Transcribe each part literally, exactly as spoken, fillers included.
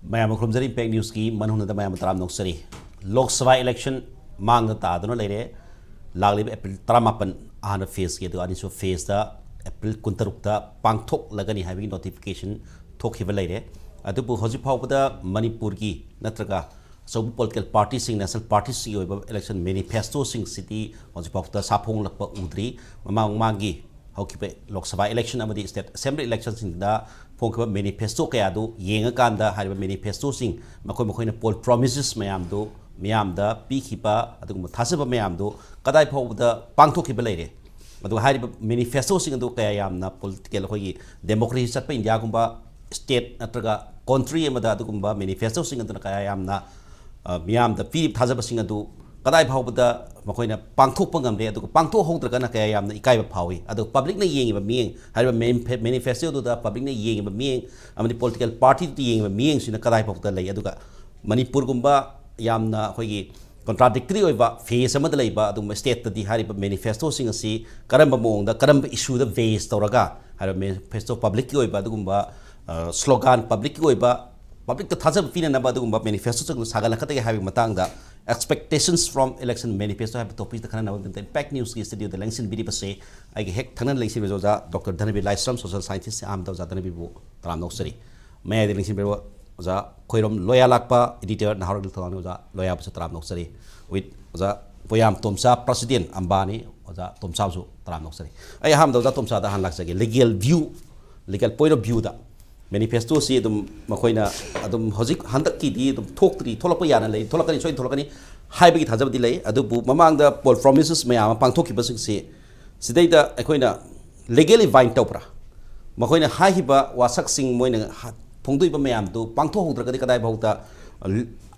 ꯃꯌꯥꯝ ꯈꯨꯔꯨꯝꯖꯔꯤ꯫ ꯏꯝꯄꯦꯛ ꯅ꯭ꯌꯨꯁꯀꯤ ꯃꯅꯨꯡꯗ ꯃꯌꯥꯝ ꯇꯔꯥꯝꯅ ꯑꯣꯛꯆꯔꯤ꯫ ꯂꯣꯛ ꯁꯚꯥ ꯏꯂꯦꯛꯁꯟ ꯃꯥꯡꯗ ꯇꯥꯗꯨꯅ ꯂꯩꯔꯦ꯫ ꯂꯥꯛꯂꯤꯕ ꯑꯦꯄ꯭ꯔꯤꯜ ꯇꯔꯥꯃꯥꯄꯟ ꯑꯍꯥꯟꯕ ꯐꯦꯖꯀꯤ, ꯑꯗꯨꯒ ꯑꯅꯤꯁꯨꯕ ꯐꯦꯖꯇ ꯑꯦꯄ꯭ꯔꯤꯜ ꯀꯨꯟꯇꯔꯨꯛꯇ ꯄꯥꯡꯊꯣꯛꯂꯒꯅꯤ ꯍꯥꯏꯕꯒꯤ ꯅꯣꯇꯤꯐꯤꯀꯦꯁꯟ ꯊꯣꯛꯈꯤꯕ ꯂꯩꯔꯦ꯫ ꯑꯗꯨꯕꯨ ꯍꯧꯖꯤꯛ ꯐꯥꯎꯕꯗ ꯃꯅꯤꯄꯨꯔꯒꯤ ꯅꯠꯇ꯭ꯔꯒ ꯑꯆꯧꯕ ꯄꯣꯂꯤꯇꯤꯀꯦꯜ ꯄꯥꯔꯇꯤꯁꯤꯡ, ꯅꯦꯁꯅꯦꯜ ꯄꯥꯔꯇꯤꯁꯤꯡꯒꯤ ꯑꯣꯏꯕ ꯏꯂꯦꯛꯁꯟ ꯃꯦꯅꯤꯐꯦꯁꯇꯣꯁꯤꯡꯁꯤꯗꯤ ꯍꯧꯖꯤꯛ ꯐꯥꯎꯕꯗ ꯁꯥꯐꯣꯡꯂꯛꯄ ꯎꯗ꯭ꯔꯤ꯫ ꯃꯃꯥꯡ ꯃꯃꯥꯡꯒꯤ ꯍꯧꯈꯤꯕ ꯂꯣꯛ ꯁꯚꯥ ꯏꯂꯦꯛꯁꯟ ꯑꯃꯗꯤ ꯁ꯭ꯇꯦꯠ ꯑꯦꯁꯦꯝꯕ꯭ꯂꯤ ꯏꯂꯦꯛꯁꯟꯁꯤꯡꯗ ꯐꯣꯡꯈꯤꯕ ꯃꯦꯅꯤꯐꯦꯁꯇꯣ ꯀꯌꯥꯗꯨ ꯌꯦꯡꯉꯀꯥꯟꯗ, ꯍꯥꯏꯔꯤꯕ ꯃꯦꯅꯤꯐꯦꯁꯇꯣꯁꯤꯡ, ꯃꯈꯣꯏ ꯃꯈꯣꯏꯅ ꯄꯣꯜ ꯄ꯭ꯔꯣꯃꯤꯁꯦꯁ ꯃꯌꯥꯝꯗꯨ, ꯃꯤꯌꯥꯝꯗ ꯄꯤꯈꯤꯕ ꯑꯗꯨꯒꯨꯝꯕ ꯊꯥꯖꯕ ꯃꯌꯥꯝꯗꯨ ꯀꯗꯥꯏ ꯐꯥꯎꯕꯗ ꯄꯥꯡꯊꯣꯛꯈꯤꯕ ꯂꯩꯔꯦ? ꯑꯗꯨꯒ ꯍꯥꯏꯔꯤꯕ ꯃꯦꯅꯤꯐꯦꯁꯇꯣꯁꯤꯡ ꯑꯗꯨ ꯀꯌꯥ ꯌꯥꯝꯅ ꯄꯣꯂꯤꯇꯤꯀꯦꯜ, ꯑꯩꯈꯣꯏꯒꯤ ꯗꯦꯃꯣꯀ꯭ꯔꯦꯁꯤ ꯆꯠꯄ ꯏꯟꯗꯤꯌꯥꯒꯨꯝꯕ ꯁ꯭ꯇꯦꯠ ꯅꯠꯇ꯭ꯔꯒ ꯀꯣꯟꯇ꯭ꯔꯤ ꯑꯃꯗ ꯑꯗꯨꯒꯨꯝꯕ ꯃꯦꯅꯤꯐꯦꯁꯇꯣꯁꯤꯡ ꯑꯗꯨꯅ ꯀꯌꯥ ꯌꯥꯝꯅ, ꯑ, ꯃꯤꯌꯥꯝꯗ ꯄꯤꯔꯤꯕ ꯊꯥꯖꯕꯁꯤꯡ ꯑꯗꯨ ꯀꯗꯥꯏ ꯐꯥꯎꯕꯗ ꯃꯈꯣꯏꯅ ꯄꯥꯡꯊꯣꯛꯄ ꯉꯝꯂꯦ, ꯑꯗꯨꯒ ꯄꯥꯡꯊꯣꯛꯍꯧꯗ꯭ꯔꯒꯅ ꯀꯌꯥ ꯌꯥꯝꯅ ꯏꯀꯥꯏꯕ ꯐꯥꯎꯏ꯫ ꯑꯗꯨꯒ ꯄꯕ꯭ꯂꯤꯛꯅ ꯌꯦꯡꯉꯤꯕ ꯃꯤꯠꯌꯦꯡ, ꯍꯥꯏꯔꯤꯕ ꯃꯦꯅꯤꯐꯦ-, ꯃꯦꯅꯤꯐꯦꯁꯇꯣꯗꯨꯗ ꯄꯕ꯭ꯂꯤꯛꯅ ꯌꯦꯡꯉꯤꯕ ꯃꯤꯠꯌꯦꯡ ꯑꯃꯗꯤ ꯄꯣꯂꯤꯇꯤꯀꯦꯜ ꯄꯥꯔꯇꯤꯗꯨꯗ ꯌꯦꯡꯉꯤꯕ ꯃꯤꯠꯌꯦꯡꯁꯤꯅ ꯀꯗꯥꯏ ꯐꯥꯎꯕꯗ ꯂꯩ? ꯑꯗꯨꯒ ꯃꯅꯤꯄꯨꯔꯒꯨꯝꯕ ꯌꯥꯝꯅ ꯑꯩꯈꯣꯏꯒꯤ ꯀꯣꯟꯇ꯭ꯔꯥꯗꯤꯛꯇꯔꯤ ꯑꯣꯏꯕ ꯐꯦꯁ ꯑꯃꯗ ꯂꯩꯕ ꯑꯗꯨꯒꯨꯝꯕ ꯁ꯭ꯇꯦꯠꯇꯗꯤ ꯍꯥꯏꯔꯤꯕ ꯃꯦꯅꯤꯐꯦꯁꯇꯣꯁꯤꯡ ꯑꯁꯤ ꯀꯔꯝꯕ ꯃꯑꯣꯡꯗ, ꯀꯔꯝꯕ ꯏꯁꯨꯗ ꯕꯦꯁ ꯇꯧꯔꯒ ꯍꯥꯏꯔꯤꯕ ꯃꯦꯅꯤꯐꯦꯁꯇꯣ ꯄꯕ꯭ꯂꯤꯛꯀꯤ ꯑꯣꯏꯕ ꯑꯗꯨꯒꯨꯝꯕ, ꯑ, ꯁ꯭ꯂꯣꯒꯥꯟ ꯄꯕ꯭ꯂꯤꯛꯀꯤ ꯑꯣꯏꯕ, ꯄꯕ꯭ꯂꯤꯛꯇ ꯊꯥꯖꯕ ꯄꯤꯅꯅꯕ ꯑꯗꯨꯒꯨꯝꯕ ꯃꯦꯅꯤꯐꯦꯁꯇꯣꯁꯤꯡꯗꯨ ꯁꯥꯒꯠꯂꯛꯀꯗꯒꯦ ꯍꯥꯏꯕꯒꯤ ꯃꯇꯥꯡꯗ, expectations from election manifesto ꯍꯥꯏꯕ ꯇꯣꯄꯤꯛꯇ ꯈꯟꯅꯅꯕꯒꯤꯗꯃꯛꯇ ꯏꯝꯄꯦꯛ ꯅ꯭ꯌꯨꯁꯀꯤ ꯁ꯭ꯇꯨꯗꯤꯑꯣꯗ ꯂꯦꯡꯁꯤꯟꯕꯤꯔꯤꯕꯁꯦ ꯑꯩꯒꯤ ꯍꯦꯛ ꯊꯪꯅꯅ ꯂꯦꯡꯁꯤꯟꯕꯤꯔꯤꯕ ꯑꯣꯖꯥ ꯗꯣꯛꯇꯔ ꯙꯅꯕꯤꯔ ꯂꯥꯏꯁ꯭ꯔꯝ, ꯁꯣꯁꯤꯌꯦꯜ ꯁꯥꯏꯟꯇꯤꯁ, ꯑꯍꯥꯟꯕꯗ ꯑꯣꯖꯥ ꯙꯅꯕꯤꯔꯕꯨ ꯇꯔꯥꯝꯅ ꯑꯣꯛꯆꯔꯤ꯫ ꯃꯌꯥꯏꯗ ꯂꯦꯡꯁꯤꯟꯕꯤꯔꯤꯕ ꯑꯣꯖꯥ ꯈꯣꯏꯔꯣꯝ ꯂꯣꯌꯥ ꯂꯥꯛꯄ, ꯏꯗꯤꯇꯔ ꯅꯍꯥꯔꯣꯜꯒꯤ ꯊꯧꯔꯥꯡꯅꯤ, ꯑꯣꯖꯥ ꯂꯣꯌꯥꯕꯨꯁꯨ ꯇꯔꯥꯝꯅ ꯑꯣꯛꯆꯔꯤ꯫ With ꯑꯣꯖꯥ ꯄꯣꯌꯥꯝ ꯇꯣꯝꯆꯥ, ꯄ꯭ꯔꯁꯤꯗꯦꯟ ꯑꯝꯕꯥꯅꯤ, ꯑꯣꯖꯥ ꯇꯣꯝꯆꯥꯕꯨꯁꯨ ꯇꯔꯥꯝꯅ ꯑꯣꯛꯆꯔꯤ꯫ ꯑꯩ ꯑꯍꯥꯟꯕꯗ ꯑꯣꯖꯥ ꯇꯣꯝꯆꯥꯗ ꯍꯥꯟꯅ ꯂꯥꯛꯆꯒꯦ꯫ Legal view, legal point of ꯚ꯭ꯌꯨꯗ ꯃꯦꯅꯤꯐꯦꯁꯇꯣꯁꯤ ꯑꯗꯨꯝ ꯃꯈꯣꯏꯅ ꯑꯗꯨꯝ ꯍꯧꯖꯤꯛ ꯍꯟꯗꯛꯀꯤꯗꯤ ꯑꯗꯨꯝ ꯊꯣꯛꯇ꯭ꯔꯤ, ꯊꯣꯛꯂꯛꯄ ꯌꯥꯅ ꯂꯩ, ꯊꯣꯛꯂꯛꯀꯅꯤ, ꯁꯣꯏꯗꯅ ꯊꯣꯛꯂꯛꯀꯅꯤ ꯍꯥꯏꯕꯒꯤ ꯊꯥꯖꯕꯗꯤ ꯂꯩ꯫ ꯑꯗꯨꯕꯨ ꯃꯃꯥꯡꯗ ꯄꯣꯜ ꯄ꯭ꯔꯣꯃꯤꯁꯦꯁ ꯃꯌꯥꯝ ꯑꯃ ꯄꯥꯡꯊꯣꯛꯈꯤꯕꯁꯤꯡꯁꯤ ꯁꯤꯗꯩꯗ ꯑꯩꯈꯣꯏꯅ ꯂꯤꯒꯦꯂꯤ ꯕꯥꯏꯟ ꯇꯧꯕ꯭ꯔꯥ? ꯃꯈꯣꯏꯅ ꯍꯥꯏꯈꯤꯕ ꯋꯥꯁꯛꯁꯤꯡ, ꯃꯣꯏꯅ ꯍ-, ꯐꯣꯡꯗꯣꯛꯏꯕ ꯃꯌꯥꯝꯗꯨ ꯄꯥꯡꯊꯣꯛꯍꯧꯗ꯭ꯔꯒꯗꯤ ꯀꯗꯥꯏꯐꯥꯎꯗ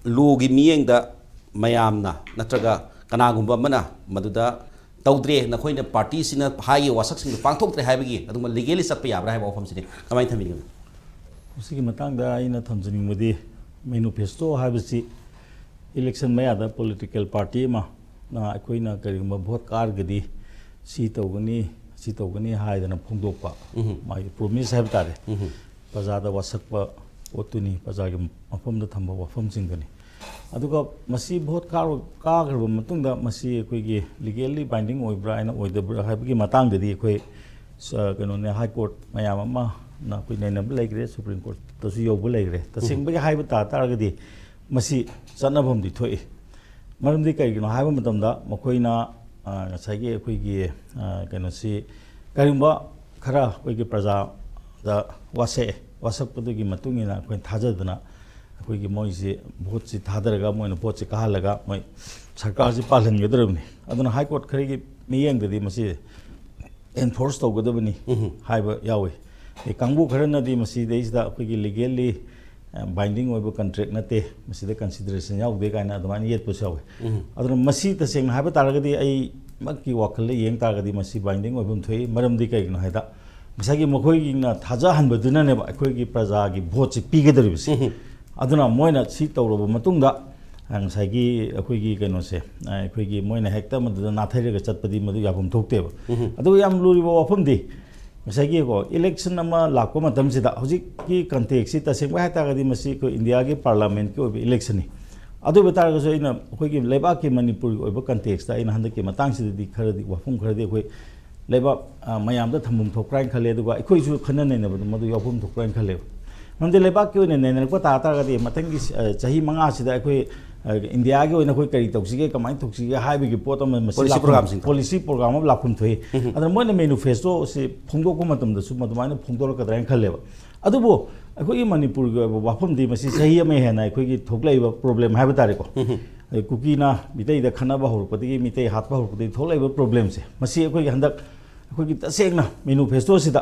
ꯂꯣꯒꯤ ꯃꯤꯠꯌꯦꯡꯗ ꯃꯌꯥꯝꯅ ꯅꯠꯇ꯭ꯔꯒ ꯀꯅꯥꯒꯨꯝꯕ ꯑꯃꯅ ꯃꯗꯨꯗ ꯇꯧꯗ꯭ꯔꯦ, ꯅꯈꯣꯏꯅ ꯄꯥꯔꯇꯤꯁꯤꯅ ꯍꯥꯏꯈꯤꯕ ꯋꯥꯁꯛꯁꯤꯡꯗꯨ ꯄꯥꯡꯊꯣꯛꯇ꯭ꯔꯦ ꯍꯥꯏꯕꯒꯤ ꯑꯗꯨꯒꯨꯝꯕ ꯂꯤꯒꯦꯂꯤ ꯆꯠꯄ ꯌꯥꯕ꯭ꯔꯥ ꯍꯥꯏꯕ ꯋꯥꯐꯝꯁꯤꯅꯤ꯫ ꯀꯃꯥꯏꯅ ꯊꯝꯕꯤꯒꯅꯤ? ꯃꯁꯤꯒꯤ ꯃꯇꯥꯡꯗ ꯑꯩꯅ ꯊꯝꯖꯅꯤꯡꯕꯗꯤ, ꯃꯦꯅꯤꯐꯦꯁꯇꯣ ꯍꯥꯏꯕꯁꯤ ꯏꯂꯦꯛꯁꯟ ꯃꯌꯥꯗ ꯄꯣꯂꯤꯇꯤꯀꯦꯜ ꯄꯥꯔꯇꯤ ꯑꯃ, ꯑ, ꯑꯩꯈꯣꯏꯅ ꯀꯔꯤꯒꯨꯝꯕ ꯚꯣꯠ ꯀꯥꯔꯒꯗꯤ ꯁꯤ ꯇꯧꯒꯅꯤ, ꯁꯤ ꯇꯧꯒꯅꯤ ꯍꯥꯏꯗꯅ ꯐꯣꯡꯗꯣꯛꯄ, ꯎꯝꯍꯨꯝ꯫ ꯃꯥꯒꯤ ꯄ꯭ꯔꯣꯃꯤꯁ ꯍꯥꯏꯕ ꯇꯥꯔꯦ, ꯎꯝꯍꯨꯝ꯫ ꯄ꯭ꯔꯖꯥꯗ ꯋꯥꯁꯛꯄ ꯄꯣꯠꯇꯨꯅꯤ, ꯄ꯭ꯔꯖꯥꯒꯤ ꯃꯐꯝꯗ ꯊꯝꯕ ꯋꯥꯐꯝꯁꯤꯡꯗꯨꯅꯤ꯫ ꯑꯗꯨꯒ ꯃꯁꯤ ꯚꯣꯠ ꯀꯥꯔ-, ꯀꯥꯈ꯭ꯔꯕ ꯃꯇꯨꯡꯗ ꯃꯁꯤ ꯑꯩꯈꯣꯏꯒꯤ legally binding ꯑꯣꯏꯕ꯭ꯔꯥ ꯍꯥꯏꯅ ꯑꯣꯏꯗꯕ꯭ꯔꯥ ꯍꯥꯏꯕꯒꯤ ꯃꯇꯥꯡꯗꯗꯤ ꯑꯩꯈꯣꯏ ꯁ-, ꯀꯩꯅꯣꯅꯦ, ꯍꯥꯏ ꯀꯣꯔꯠ ꯃꯌꯥꯝ ꯑꯃꯅ ꯑꯩꯈꯣꯏ ꯅꯩꯅꯕ ꯂꯩꯈ꯭ꯔꯦ, ꯁꯨꯄ꯭ꯔꯤꯝ ꯀꯣꯔꯠꯇꯁꯨ ꯌꯧꯕ ꯂꯩꯈ꯭ꯔꯦ꯫ ꯇꯁꯦꯡꯕꯒꯤ ꯍꯥꯏꯕ ꯇꯥ ꯇꯥꯔꯒꯗꯤ ꯃꯁꯤ ꯆꯠꯅꯐꯝꯗꯤ ꯊꯣꯛꯏ꯫ ꯃꯔꯝꯗꯤ ꯀꯩꯒꯤꯅꯣ ꯍꯥꯏꯕ ꯃꯇꯝꯗ ꯃꯈꯣꯏꯅ, ꯑ, ꯉꯁꯥꯏꯒꯤ ꯑꯩꯈꯣꯏꯒꯤ, ꯑ, ꯀꯩꯅꯣꯁꯤ ꯀꯔꯤꯒꯨꯝꯕ ꯈꯔ ꯑꯩꯈꯣꯏꯒꯤ ꯄ꯭ꯔꯖꯥꯗ ꯋꯥꯁꯛꯑꯦ, ꯋꯥꯁꯛꯄꯗꯨꯒꯤ ꯃꯇꯨꯡ ꯏꯟꯅ ꯑꯩꯈꯣꯏꯅ ꯊꯥꯖꯗꯅ ꯑꯩꯈꯣꯏꯒꯤ ꯃꯣꯏꯁꯤ ꯚꯣꯠꯁꯤ ꯊꯥꯗꯔꯒ ꯃꯣꯏꯅ ꯚꯣꯠꯁꯤ ꯀꯥꯍꯜꯂꯒ ꯃꯣꯏ ꯁꯔꯀꯥꯔꯁꯤ ꯄꯥꯜꯍꯟꯒꯗꯧꯔꯤꯕꯅꯤ꯫ ꯑꯗꯨꯅ ꯍꯥꯏ ꯀꯣꯔꯠ ꯈꯔꯒꯤ ꯃꯤꯠꯌꯦꯡꯗꯗꯤ ꯃꯁꯤ enforce ꯇꯧꯒꯗꯕꯅꯤ ꯎꯝ꯫ ꯍꯥꯏꯕ ꯌꯥꯎꯏ꯫ ꯑꯗꯩ ꯀꯥꯡꯕꯨ ꯈꯔꯅꯗꯤ ꯃꯁꯤꯗꯩꯁꯤꯗ ꯑꯩꯈꯣꯏꯒꯤ legally, ꯑ, binding ꯑꯣꯏꯕ contract ꯅꯠꯇꯦ, ꯃꯁꯤꯗ consideration ꯌꯥꯎꯗꯦ ꯀꯥꯏꯅ ꯑꯗꯨꯃꯥꯏꯅ ꯌꯦꯠꯄꯁꯨ ꯌꯥꯎꯏ꯫ ꯎꯝ꯫ ꯑꯗꯨꯅ ꯃꯁꯤ ꯇꯁꯦꯡꯅ ꯍꯥꯏꯕ ꯇꯥꯔꯒꯗꯤ, ꯑꯩꯃꯛꯀꯤ ꯋꯥꯈꯜꯗ ꯌꯦꯡ ꯇꯥꯔꯒꯗꯤ ꯃꯁꯤ binding ꯑꯣꯏꯐꯝ ꯊꯣꯛꯏ꯫ ꯃꯔꯝꯗꯤ ꯀꯩꯒꯤꯅꯣ ꯍꯥꯏꯗ, ꯉꯁꯥꯏꯒꯤ ꯃꯈꯣꯏꯒꯤꯅ ꯊꯥꯖꯍꯟꯕꯗꯨꯅꯅꯦꯕ ꯑꯩꯈꯣꯏꯒꯤ ꯄ꯭ꯔꯖꯥꯒꯤ ꯚꯣꯠꯁꯤ ꯄꯤꯒꯗꯧꯔꯤꯕꯁꯦ꯫ ꯎꯝ꯫ ꯑꯗꯨꯅ ꯃꯣꯏꯅ ꯁꯤ ꯇꯧꯔꯕ ꯃꯇꯨꯡꯗ, ꯑ, ꯉꯁꯥꯏꯒꯤ ꯑꯩꯈꯣꯏꯒꯤ ꯀꯩꯅꯣꯁꯦ, ꯑ, ꯑꯩꯈꯣꯏꯒꯤ ꯃꯣꯏꯅ ꯍꯦꯛꯇ ꯃꯗꯨꯗ ꯅꯥꯊꯩꯔꯒ ꯆꯠꯄꯗꯤ ꯃꯗꯨ ꯌꯥꯐꯝ ꯊꯣꯛꯇꯦꯕ꯫ ꯎꯝ꯫ ꯑꯗꯨꯒ ꯌꯥꯝ ꯂꯨꯔꯤꯕ ꯋꯥꯐꯝꯗꯤ, ꯉꯁꯥꯏꯒꯤꯀꯣ, election ꯑꯃ ꯂꯥꯛꯄ ꯃꯇꯝꯁꯤꯗ, ꯍꯧꯖꯤꯛꯀꯤ context ꯁꯤ ꯇꯁꯦꯡꯕ ꯍꯥꯏꯇꯥꯔꯒꯗꯤ ꯃꯁꯤ ꯑꯩꯈꯣꯏ ꯏꯟꯗꯤꯌꯥꯒꯤ parliament ꯀꯤ ꯑꯣꯏꯕ election ꯅꯤ꯫ ꯑꯗꯨ ꯑꯣꯏꯕ ꯇꯥꯔꯒꯁꯨ ꯑꯩꯅ ꯑꯩꯈꯣꯏꯒꯤ ꯂꯩꯕꯥꯛꯀꯤ ꯃꯅꯤꯄꯨꯔꯒꯤ ꯑꯣꯏꯕ context ꯇ ꯑꯩꯅ ꯍꯟꯗꯛꯀꯤ ꯃꯇꯥꯡꯁꯤꯗꯗꯤ ꯈꯔꯗꯤ, ꯋꯥꯐꯝ ꯈꯔꯗꯤ ꯑꯩꯈꯣꯏ ꯂꯩꯕꯥꯛ, ꯑ, ꯃꯌꯥꯝꯗ ꯊꯝꯐꯝ ꯊꯣꯛꯄ꯭ꯔꯥ ꯍꯥꯏꯅ ꯈꯜꯂꯦ, ꯑꯗꯨꯒ ꯑꯩꯈꯣꯏꯁꯨ ꯈꯟꯅ ꯅꯩꯅꯕꯗ ꯃꯗꯨ ꯌꯥꯎꯐꯝ ꯊꯣꯛꯄ꯭ꯔꯥ ꯍꯥꯏꯅ ꯈꯜꯂꯦꯕ꯫ ꯃꯔꯝꯗꯤ ꯂꯩꯕꯥꯛꯀꯤ ꯑꯣꯏꯅ ꯅꯩꯅꯔꯛꯄ ꯇꯥ ꯇꯥꯔꯒꯗꯤ ꯃꯊꯪꯒꯤ, ꯑ, ꯆꯍꯤ ꯃꯉꯥꯁꯤꯗ ꯑꯩꯈꯣꯏ, ꯑ, ꯏꯟꯗꯤꯌꯥꯒꯤ ꯑꯣꯏꯅ ꯑꯩꯈꯣꯏ ꯀꯔꯤ ꯇꯧꯁꯤꯒꯦ, ꯀꯃꯥꯏꯅ ꯇꯧꯁꯤꯒꯦ ꯍꯥꯏꯕꯒꯤ ꯄꯣꯠ ꯑꯃ ꯃꯁꯤ policy ꯂꯥꯛꯐꯝ-, program ꯁꯤꯡꯗꯣ꯫ Policy program ꯑꯃ ꯂꯥꯛꯐꯝ ꯊꯣꯛꯏ꯫ ꯎꯝ꯫ ꯑꯗꯨꯅ ꯃꯣꯏꯅ manifesto ꯁꯤ ꯐꯣꯡꯗꯣꯛꯄ ꯃꯇꯝꯗꯁꯨ ꯃꯗꯨꯃꯥꯏꯅ ꯐꯣꯡꯗꯣꯔꯛꯀꯗ꯭ꯔꯥ ꯍꯥꯏꯅ ꯈꯜꯂꯦꯕ꯫ ꯑꯗꯨꯕꯨ ꯑꯩꯈꯣꯏꯒꯤ ꯃꯅꯤꯄꯨꯔꯒꯤ ꯑꯣꯏꯕ ꯋꯥꯐꯝꯗꯤ ꯃꯁꯤ ꯆꯍꯤ ꯑꯃ ꯍꯦꯟꯅ ꯑꯩꯈꯣꯏꯒꯤ ꯊꯣꯛꯂꯛꯏꯕ problem ꯍꯥꯏꯕ ꯇꯥꯔꯦꯀꯣ꯫ ꯎꯝ꯫ ꯑꯗꯩ ꯀꯨꯀꯤꯅ ꯃꯤꯇꯩꯗ ꯈꯠꯅꯕ ꯍꯧꯔꯛꯄꯗꯒꯤ, ꯃꯤꯇꯩ ꯍꯥꯠꯄ ꯍꯧꯔꯛꯄꯗꯒꯤ ꯊꯣꯛꯂꯛꯏꯕ problem ꯁꯦ, ꯃꯁꯤ ꯑꯩꯈꯣꯏꯒꯤ ꯍꯟꯗꯛ ꯑꯩꯈꯣꯏꯒꯤ ꯇꯁꯦꯡꯅ manifesto ꯁꯤꯗ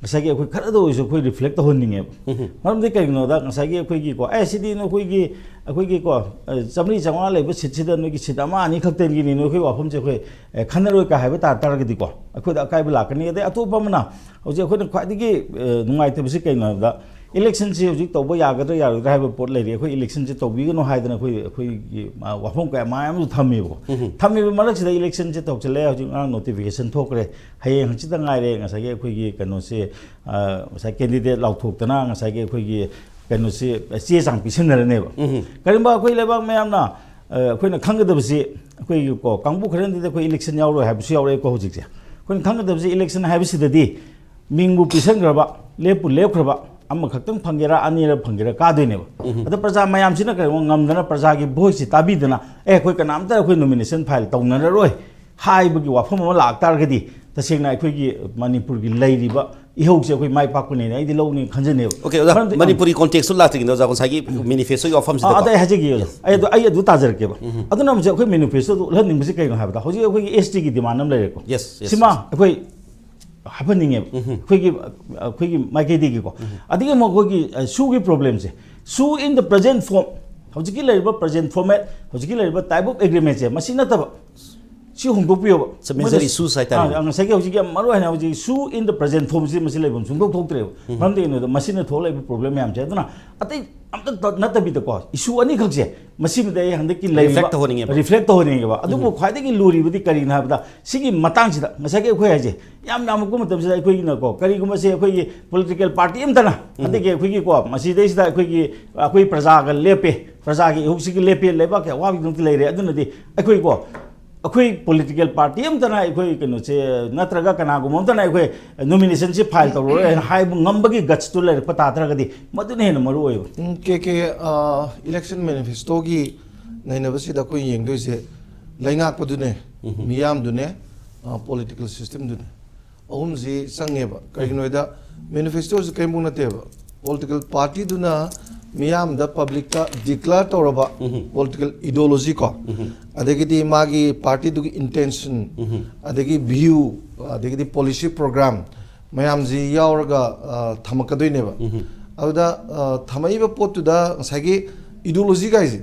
ꯉꯁꯥꯏꯒꯤ ꯑꯩꯈꯣꯏ ꯈꯔꯗ ꯑꯣꯏꯔꯁꯨ ꯑꯩꯈꯣꯏ reflect ꯇꯧꯍꯟꯅꯤꯡꯉꯦꯕ꯫ ꯎꯝ꯫ ꯃꯔꯝꯗꯤ ꯀꯩꯒꯤꯅꯣꯗ ꯉꯁꯥꯏꯒꯤ ꯑꯩꯈꯣꯏꯒꯤꯀꯣ, "ꯑꯦ, ꯁꯤꯗꯤ ꯅꯈꯣꯏꯒꯤ, ꯑꯩꯈꯣꯏꯒꯤꯀꯣ, ꯑ, ꯆꯥꯝꯃꯔꯤ ꯆꯥꯝꯃꯉꯥ ꯂꯩꯕ seat ꯁꯤꯗ ꯅꯣꯏꯒꯤ seat ꯑꯃ ꯑꯅꯤ ꯈꯛꯇꯒꯤꯅꯤ, ꯅꯈꯣꯏ ꯋꯥꯐꯝꯁꯦ ꯑꯩꯈꯣꯏ, ꯑ, ꯈꯟꯅꯔꯣꯏ" ꯀꯥꯏ ꯍꯥꯏꯕ ꯇꯥ ꯇꯥꯔꯒꯗꯤꯀꯣ, ꯑꯩꯈꯣꯏꯗ ꯑꯀꯥꯏꯕ ꯂꯥꯛꯀꯅꯤ꯫ ꯑꯗꯩ ꯑꯇꯣꯞꯄ ꯑꯃꯅ ꯍꯧꯖꯤꯛ ꯑꯩꯈꯣꯏꯅ ꯈ꯭ꯋꯥꯏꯗꯒꯤ, ꯑ, ꯅꯨꯡꯉꯥꯏꯇꯕꯁꯤ ꯀꯩꯅꯣ ꯍꯥꯏꯕꯗ, election ꯁꯤ ꯍꯧꯖꯤꯛ ꯇꯧꯕ ꯌꯥꯒꯗ꯭ꯔꯥ ꯌꯥꯔꯣꯏꯗ꯭ꯔꯥ ꯍꯥꯏꯕ ꯄꯣꯠ ꯂꯩꯔꯤ꯫ ꯑꯩꯈꯣꯏ election ꯁꯤ ꯇꯧꯕꯤꯒꯅꯨ ꯍꯥꯏꯗꯅ ꯑꯩꯈꯣꯏ, ꯑꯩꯈꯣꯏꯒꯤ, ꯑ, ꯋꯥꯐꯝ ꯀꯌꯥ ꯃꯥꯏ ꯑꯃꯁꯨ ꯊꯝꯃꯦꯕꯀꯣ꯫ ꯎꯝ꯫ ꯊꯝꯃꯤꯕ ꯃꯔꯛꯁꯤꯗ election ꯁꯤ ꯇꯧꯁꯤꯜꯂꯦ, ꯍꯧꯖꯤꯛ ꯉꯔꯥꯡ notification ꯊꯣꯛꯈ꯭ꯔꯦ, ꯍꯌꯦꯡ ꯍꯪꯆꯤꯠꯇ ꯉꯥꯏꯔꯦ ꯉꯁꯥꯏꯒꯤ ꯑꯩꯈꯣꯏꯒꯤ ꯀꯩꯅꯣꯁꯦ, ꯑ, ꯉꯁꯥꯏ candidate ꯂꯥꯎꯊꯣꯛꯇꯅ ꯉꯁꯥꯏꯒꯤ ꯑꯩꯈꯣꯏꯒꯤ, ꯀꯩꯅꯣꯁꯤ, ꯆꯦ ꯆꯥꯡ ꯄꯤꯁꯤꯟꯅꯔꯅꯦꯕ꯫ ꯀꯔꯤꯒꯨꯝꯕ ꯑꯩꯈꯣꯏ ꯂꯩꯕꯥꯛ ꯃꯌꯥꯝꯅ, ꯑ, ꯑꯩꯈꯣꯏꯅ ꯈꯪꯒꯗꯕꯁꯤ, ꯑꯩꯈꯣꯏꯒꯤ ꯀꯣ, ꯀꯥꯡꯕꯨ ꯈꯔꯅꯗꯤ ꯑꯩꯈꯣꯏ ꯏꯂꯦꯛꯁꯟ ꯌꯥꯎꯔꯣꯏ ꯍꯥꯏꯕꯁꯨ ꯌꯥꯎꯔꯛꯑꯦꯀꯣ ꯍꯧꯖꯤꯛꯁꯦ꯫ ꯑꯩꯈꯣꯏꯅ ꯈꯪꯒꯗꯕꯁꯤ ꯏꯂꯦꯛꯁꯟ ꯍꯥꯏꯕꯁꯤꯗꯗꯤ ꯃꯤꯡꯕꯨ ꯄꯤꯁꯟꯈ꯭ꯔꯕ, ꯂꯦꯞꯄꯨ ꯂꯦꯞꯈ꯭ꯔꯕ, ꯑꯃꯈꯛꯇꯪ ꯐꯪꯒꯦꯔꯥ ꯑꯅꯤꯔ ꯐꯪꯒꯦꯔꯥ ꯀꯥꯗꯣꯏꯅꯦꯕ꯫ ꯑꯗ ꯄ꯭ꯔꯖꯥ ꯃꯌꯥꯝꯁꯤꯅ ꯀꯔꯤꯒꯨꯝꯕ ꯉꯝꯗꯅ ꯄ꯭ꯔꯖꯥꯒꯤ ꯚꯣꯏꯁꯁꯤ ꯇꯥꯕꯤꯗꯅ, "ꯑꯦ, ꯑꯩꯈꯣꯏ ꯀꯅꯥꯝꯇ ꯑꯩꯈꯣꯏ ꯅꯣꯃꯤꯅꯦꯁꯟ ꯐꯥꯏꯜ ꯇꯧꯅꯔꯔꯣꯏ" ꯍꯥꯏꯕꯒꯤ ꯋꯥꯐꯝ ꯑꯃ ꯂꯥꯛꯇꯥꯔꯒꯗꯤ, ꯇꯁꯦꯡꯅ ꯑꯩꯈꯣꯏꯒꯤ ꯃꯅꯤꯄꯨꯔꯒꯤ ꯂꯩꯔꯤꯕ ꯏꯍꯧꯁꯦ ꯑꯩꯈꯣꯏ ꯃꯥꯏ ꯄꯥꯛꯄꯅꯦꯅ ꯑꯩꯗꯤ ꯂꯧꯅꯤ ꯈꯟꯖꯅꯦꯕ꯫ ꯑꯣꯀꯦ, ꯑꯣꯖꯥ, ꯃꯔꯝꯗꯤ, ꯑꯪ, ꯃꯅꯤꯄꯨꯔꯤ ꯀꯣꯟꯇꯦꯛꯁꯇꯨ ꯂꯥꯛꯇ꯭ꯔꯤꯉꯩꯗ, ꯑꯣꯖꯥ, ꯉꯁꯥꯏꯒꯤ ꯃꯦꯅꯤꯐꯦꯁꯇꯣꯒꯤ ꯋꯥꯐꯝꯁꯤꯗꯀꯣ꯫ ꯑꯗ ꯑꯩ ꯍꯥꯏꯖꯒꯦ, ꯑꯣꯖꯥ꯫ ꯑꯩ ꯑꯗꯨ, ꯑꯩ ꯑꯗꯨ ꯇꯥꯖꯔꯛꯀꯦꯕ꯫ ꯑꯗꯨꯅ ꯍꯧꯖꯤꯛ ꯑꯩꯈꯣꯏ ꯃꯦꯅꯤꯐꯦꯁꯇꯣꯗꯨ ꯎꯠꯍꯟꯅꯤꯡꯕꯁꯤ ꯀꯩꯅꯣ ꯍꯥꯏꯕꯗ, ꯍꯧꯖꯤꯛ ꯑꯩꯈꯣꯏꯒꯤ ꯑꯦꯁ ꯇꯤꯒꯤ ꯗꯤꯃꯥꯟ ꯑꯃ ꯂꯩꯔꯦꯀꯣ꯫ Yes, yes, ꯁꯤꯃ yes. ꯑꯩꯈꯣꯏ ꯍꯥꯞꯍꯟꯅꯤꯡꯉꯦꯕ꯫ ꯑꯩꯈꯣꯏꯒꯤ, ꯑꯩꯈꯣꯏꯒꯤ ꯃꯥꯏꯀꯩꯗꯒꯤꯀꯣ꯫ ꯑꯗꯒꯤ ꯑꯃꯨꯛ ꯑꯩꯈꯣꯏꯒꯤ, ꯑ, ꯁꯨꯒꯤ ꯄ꯭ꯔꯣꯕ꯭ꯂꯦꯝꯁꯦ, "Sue in the present form", ꯍꯧꯖꯤꯛꯀꯤ ꯂꯩꯔꯤꯕ present format, ꯍꯧꯖꯤꯛꯀꯤ ꯂꯩꯔꯤꯕ type of agreement ꯁꯦ, ꯃꯁꯤ ꯅꯠꯇꯕ ꯁꯤ ꯍꯣꯡꯗꯣꯛꯄꯤꯌꯣꯕ꯫ It's a major ꯃꯣꯏꯅ, issues ꯍꯥꯏꯇꯥꯔꯦ꯫ ꯑꯥ, ꯉꯁꯥꯏꯒꯤ ꯍꯧꯖꯤꯛꯀꯤ ꯌꯥꯝ ꯃꯔꯨ ꯑꯣꯏꯅ ꯍꯧꯖꯤꯛ "Sue in the present form" ꯁꯤ ꯃꯁꯤ ꯂꯩꯐꯝ ꯁꯨꯡꯊꯣꯛ ꯊꯣꯛꯇ꯭ꯔꯦꯕ꯫ ꯃꯔꯝꯗꯤ ꯀꯩꯅꯣꯗ, ꯃꯁꯤꯅ ꯊꯣꯛꯂꯛꯏꯕ ꯄ꯭ꯔꯣꯕ꯭ꯂꯦꯝ ꯃꯌꯥꯝꯁꯦ꯫ ꯑꯗꯨꯅ ꯑꯇꯩ ꯑꯝꯇ ꯇ-, ꯅꯠꯇꯕꯤꯗꯀꯣ, issue ꯑꯅꯤꯈꯛꯁꯦ, ꯃꯁꯤꯃꯗ ꯑꯩ ꯍꯟꯗꯛꯀꯤ ꯂꯩꯔꯤꯕ reflect ꯇꯧꯍꯟꯅꯤꯡꯉꯦꯕ꯫ Reflect ꯇꯧꯍꯟꯅꯤꯡꯉꯦꯕ꯫ ꯑꯗꯨꯕꯨ ꯈ꯭ꯋꯥꯏꯗꯒꯤ ꯂꯨꯔꯤꯕꯗꯤ ꯀꯔꯤꯅꯣ ꯍꯥꯏꯕꯗ, ꯁꯤꯒꯤ ꯃꯇꯥꯡꯁꯤꯗ ꯉꯁꯥꯏꯒꯤ ꯑꯩꯈꯣꯏ ꯍꯥꯏꯁꯦ, ꯌꯥꯝ ꯌꯥꯝꯃꯛꯄ ꯃꯇꯝꯁꯤꯗ ꯑꯩꯈꯣꯏꯒꯤꯅꯀꯣ, ꯀꯔꯤꯒꯨꯝꯕꯁꯦ ꯑꯩꯈꯣꯏꯒꯤ political party ꯑꯃꯇꯅ ꯍꯟꯗꯛꯀꯤ ꯑꯩꯈꯣꯏꯒꯤꯀꯣ, ꯃꯁꯤꯗꯩꯁꯤꯗ ꯑꯩꯈꯣꯏꯒꯤ, ꯑꯩꯈꯣꯏ ꯄ꯭ꯔꯖꯥꯒ ꯂꯦꯞꯄꯦ, ꯄ꯭ꯔꯖꯥꯒꯤ ꯏꯍꯨꯛꯁꯤꯒ ꯂꯦꯞꯄꯦ, ꯂꯩꯕꯥꯛꯀꯤ ꯑꯋꯥꯕꯒꯤꯗꯃꯛꯇ ꯂꯩꯔꯦ, ꯑꯗꯨꯅꯗꯤ ꯑꯩꯈꯣꯏꯀꯣ, ꯑꯩꯈꯣꯏ political party ꯑꯃꯇꯅ ꯑꯩꯈꯣꯏ ꯀꯩꯅꯣꯁꯦ, ꯅꯠꯇ꯭ꯔꯒ ꯀꯅꯥꯒꯨꯝꯕ ꯑꯃꯇꯅ ꯑꯩꯈꯣꯏ ꯅꯣꯃꯤꯅꯦꯁꯟꯁꯤ ꯐꯥꯏꯜ ꯇꯧꯔꯔꯣꯏ ꯍꯥꯏꯅ ꯍꯥꯏꯕ ꯉꯝꯕꯒꯤ guts ꯇꯨ ꯂꯩꯔꯛꯄ ꯇꯥ ꯇꯥꯔꯒꯗꯤ, ꯃꯗꯨꯅ ꯍꯦꯟꯅ ꯃꯔꯨ ꯑꯣꯏꯕ꯫ ꯎꯝ, ꯀꯦ ꯀꯦ, ꯑ, election manifesto ꯒꯤ ꯅꯩꯅꯕꯁꯤꯗ ꯑꯩꯈꯣꯏ ꯌꯦꯡꯗꯣꯏꯁꯦ ꯂꯩꯉꯥꯛꯄꯗꯨꯅꯦ, ꯃꯤꯌꯥꯝꯗꯨꯅꯦ, ꯑ, political system ꯗꯨꯅꯦ꯫ ꯑꯍꯨꯝꯁꯤ ꯆꯪꯉꯦꯕ꯫ ꯀꯩꯒꯤꯅꯣ ꯍꯥꯏꯗ, manifesto ꯁꯤ ꯀꯔꯤꯝꯐꯥꯎ ꯅꯠꯇꯦꯕ꯫ Political party ꯗꯨꯅ ꯃꯤꯌꯥꯝꯗ, public ꯇ declare ꯇꯧꯔꯕ political ideology ꯀꯣ, ꯑꯗꯒꯤꯗꯤ ꯃꯥꯒꯤ party ꯗꯨꯒꯤ intention, ꯑꯗꯒꯤ view, ꯑꯗꯒꯤꯗꯤ policy program ꯃꯌꯥꯝꯁꯤ ꯌꯥꯎꯔꯒ, ꯑ, ꯊꯝꯃꯛꯀꯗꯣꯏꯅꯦꯕ꯫ ꯑꯗꯨꯗ, ꯑ, ꯊꯝꯃꯛꯏꯕ ꯄꯣꯠꯇꯨꯗ ꯉꯁꯥꯏꯒꯤ ideology ꯒꯥꯏꯁꯦ,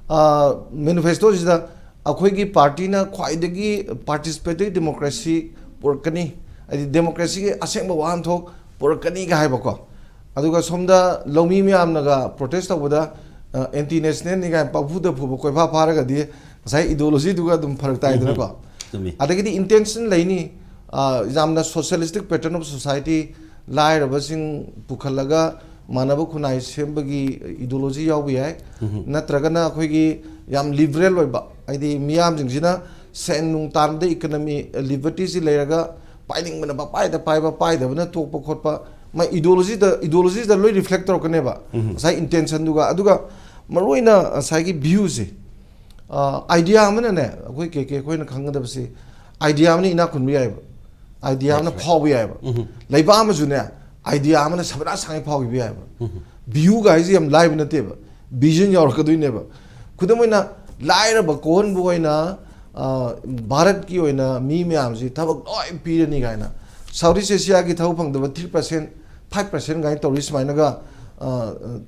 ꯑ, manifesto ꯁꯤꯗ ꯑꯩꯈꯣꯏꯒꯤ party ꯅ ꯈ꯭ꯋꯥꯏꯗꯒꯤ participatory democracy ꯄꯨꯔꯛꯀꯅꯤ, ꯍꯥꯏꯗꯤ democracy ꯒꯤ ꯑꯁꯦꯡꯕ ꯋꯥꯍꯟꯊꯣꯛ ꯄꯨꯔꯛꯀꯅꯤꯒ ꯍꯥꯏꯕꯀꯣ꯫ ꯑꯗꯨꯒ ꯁꯣꯝꯗ ꯂꯧꯃꯤ ꯃꯌꯥꯝꯅꯒ protest ꯇꯧꯕꯗ, ꯑ, anti national ꯅꯤ ꯀꯥꯏꯅ ꯄꯪꯐꯨꯗ ꯐꯨꯕ, ꯀꯣꯏꯐꯥ ꯐꯥꯔꯒꯗꯤ ꯉꯁꯥꯏ ideology ꯗꯨꯒ ꯑꯗꯨꯝ ꯐꯔꯛ ꯇꯥꯏꯗꯅꯀꯣ꯫ ꯆꯨꯝꯃꯤ꯫ ꯑꯗꯒꯤꯗꯤ intention ꯂꯩꯅꯤ, ꯑ, ꯌꯥꯝꯅ socialistic pattern of society, ꯂꯥꯏꯔꯕꯁꯤꯡ ꯄꯨꯈꯠꯂꯒ ꯃꯥꯟꯅꯕ ꯈꯨꯟꯅꯥꯏ ꯁꯦꯝꯕꯒꯤ ideology ꯌꯥꯎꯕ ꯌꯥꯏ, ꯅꯠꯇ꯭ꯔꯒꯅ ꯑꯩꯈꯣꯏꯒꯤ ꯌꯥꯝ liberal ꯑꯣꯏꯕ, ꯍꯥꯏꯗꯤ ꯃꯤꯌꯥꯝꯁꯤꯡꯁꯤꯅ ꯁꯦꯟ ꯅꯨꯡ ꯇꯥꯟꯕꯗ economy libertyꯁꯤ ꯂꯩꯔꯒ ꯄꯥꯏꯅꯤꯡꯕꯅ ꯄꯥꯏꯗ ꯄꯥꯏꯕ, ꯄꯥꯏꯗꯕꯅ ꯇꯣꯛꯄ ꯈꯣꯠꯄ, ꯃꯥꯏ ideologyꯗ ideologyꯗ ꯂꯣꯏ reflect ꯇꯧꯔꯛꯀꯅꯦꯕ, ꯉꯁꯥꯏ intentionꯗꯨꯒ꯫ ꯑꯗꯨꯒ ꯃꯔꯨꯑꯣꯏꯅ ꯉꯁꯥꯏꯒꯤ viewꯁꯦ, idea ꯑꯃꯅꯅꯦ, ꯑꯩꯈꯣꯏ ꯀꯦ ꯀꯦ ꯑꯩꯈꯣꯏꯅ ꯈꯪꯒꯗꯕꯁꯤ, idea ꯑꯃꯅ ꯏꯅꯥꯛ ꯈꯨꯟꯕ ꯌꯥꯏꯕ, idea ꯑꯃꯅ ꯐꯥꯎꯕ ꯌꯥꯏꯕ, ꯂꯩꯕꯥꯛ ꯑꯃꯁꯨꯅꯦ, idea ꯑꯃꯅ ꯁꯕꯅꯥ ꯁꯥꯡꯉꯩ ꯐꯥꯎꯈꯤꯕ ꯌꯥꯏꯕ꯫ Viewꯒ ꯍꯥꯏꯁꯦ ꯌꯥꯝ ꯂꯥꯏꯕ ꯅꯠꯇꯦꯕ, vision ꯌꯥꯎꯔꯛꯀꯗꯣꯏꯅꯦꯕ꯫ ꯈꯨꯗꯝ ꯑꯣꯏꯅ, ꯂꯥꯏꯔꯕ ꯀꯣꯛꯍꯟꯕ ꯑꯣꯏꯅ, ꯚꯥꯔꯠꯀꯤ ꯑꯣꯏꯅ ꯃꯤ ꯃꯌꯥꯝꯁꯤ ꯊꯕꯛ ꯂꯣꯏ ꯄꯤꯔꯅꯤ ꯀꯥꯏꯅ, South East Asiaꯒꯤ ꯊꯕꯛ ꯐꯪꯗꯕ three percent, five percent ꯀꯥꯏꯅ ꯇꯧꯔꯤ ꯁꯨꯃꯥꯏꯅꯒ,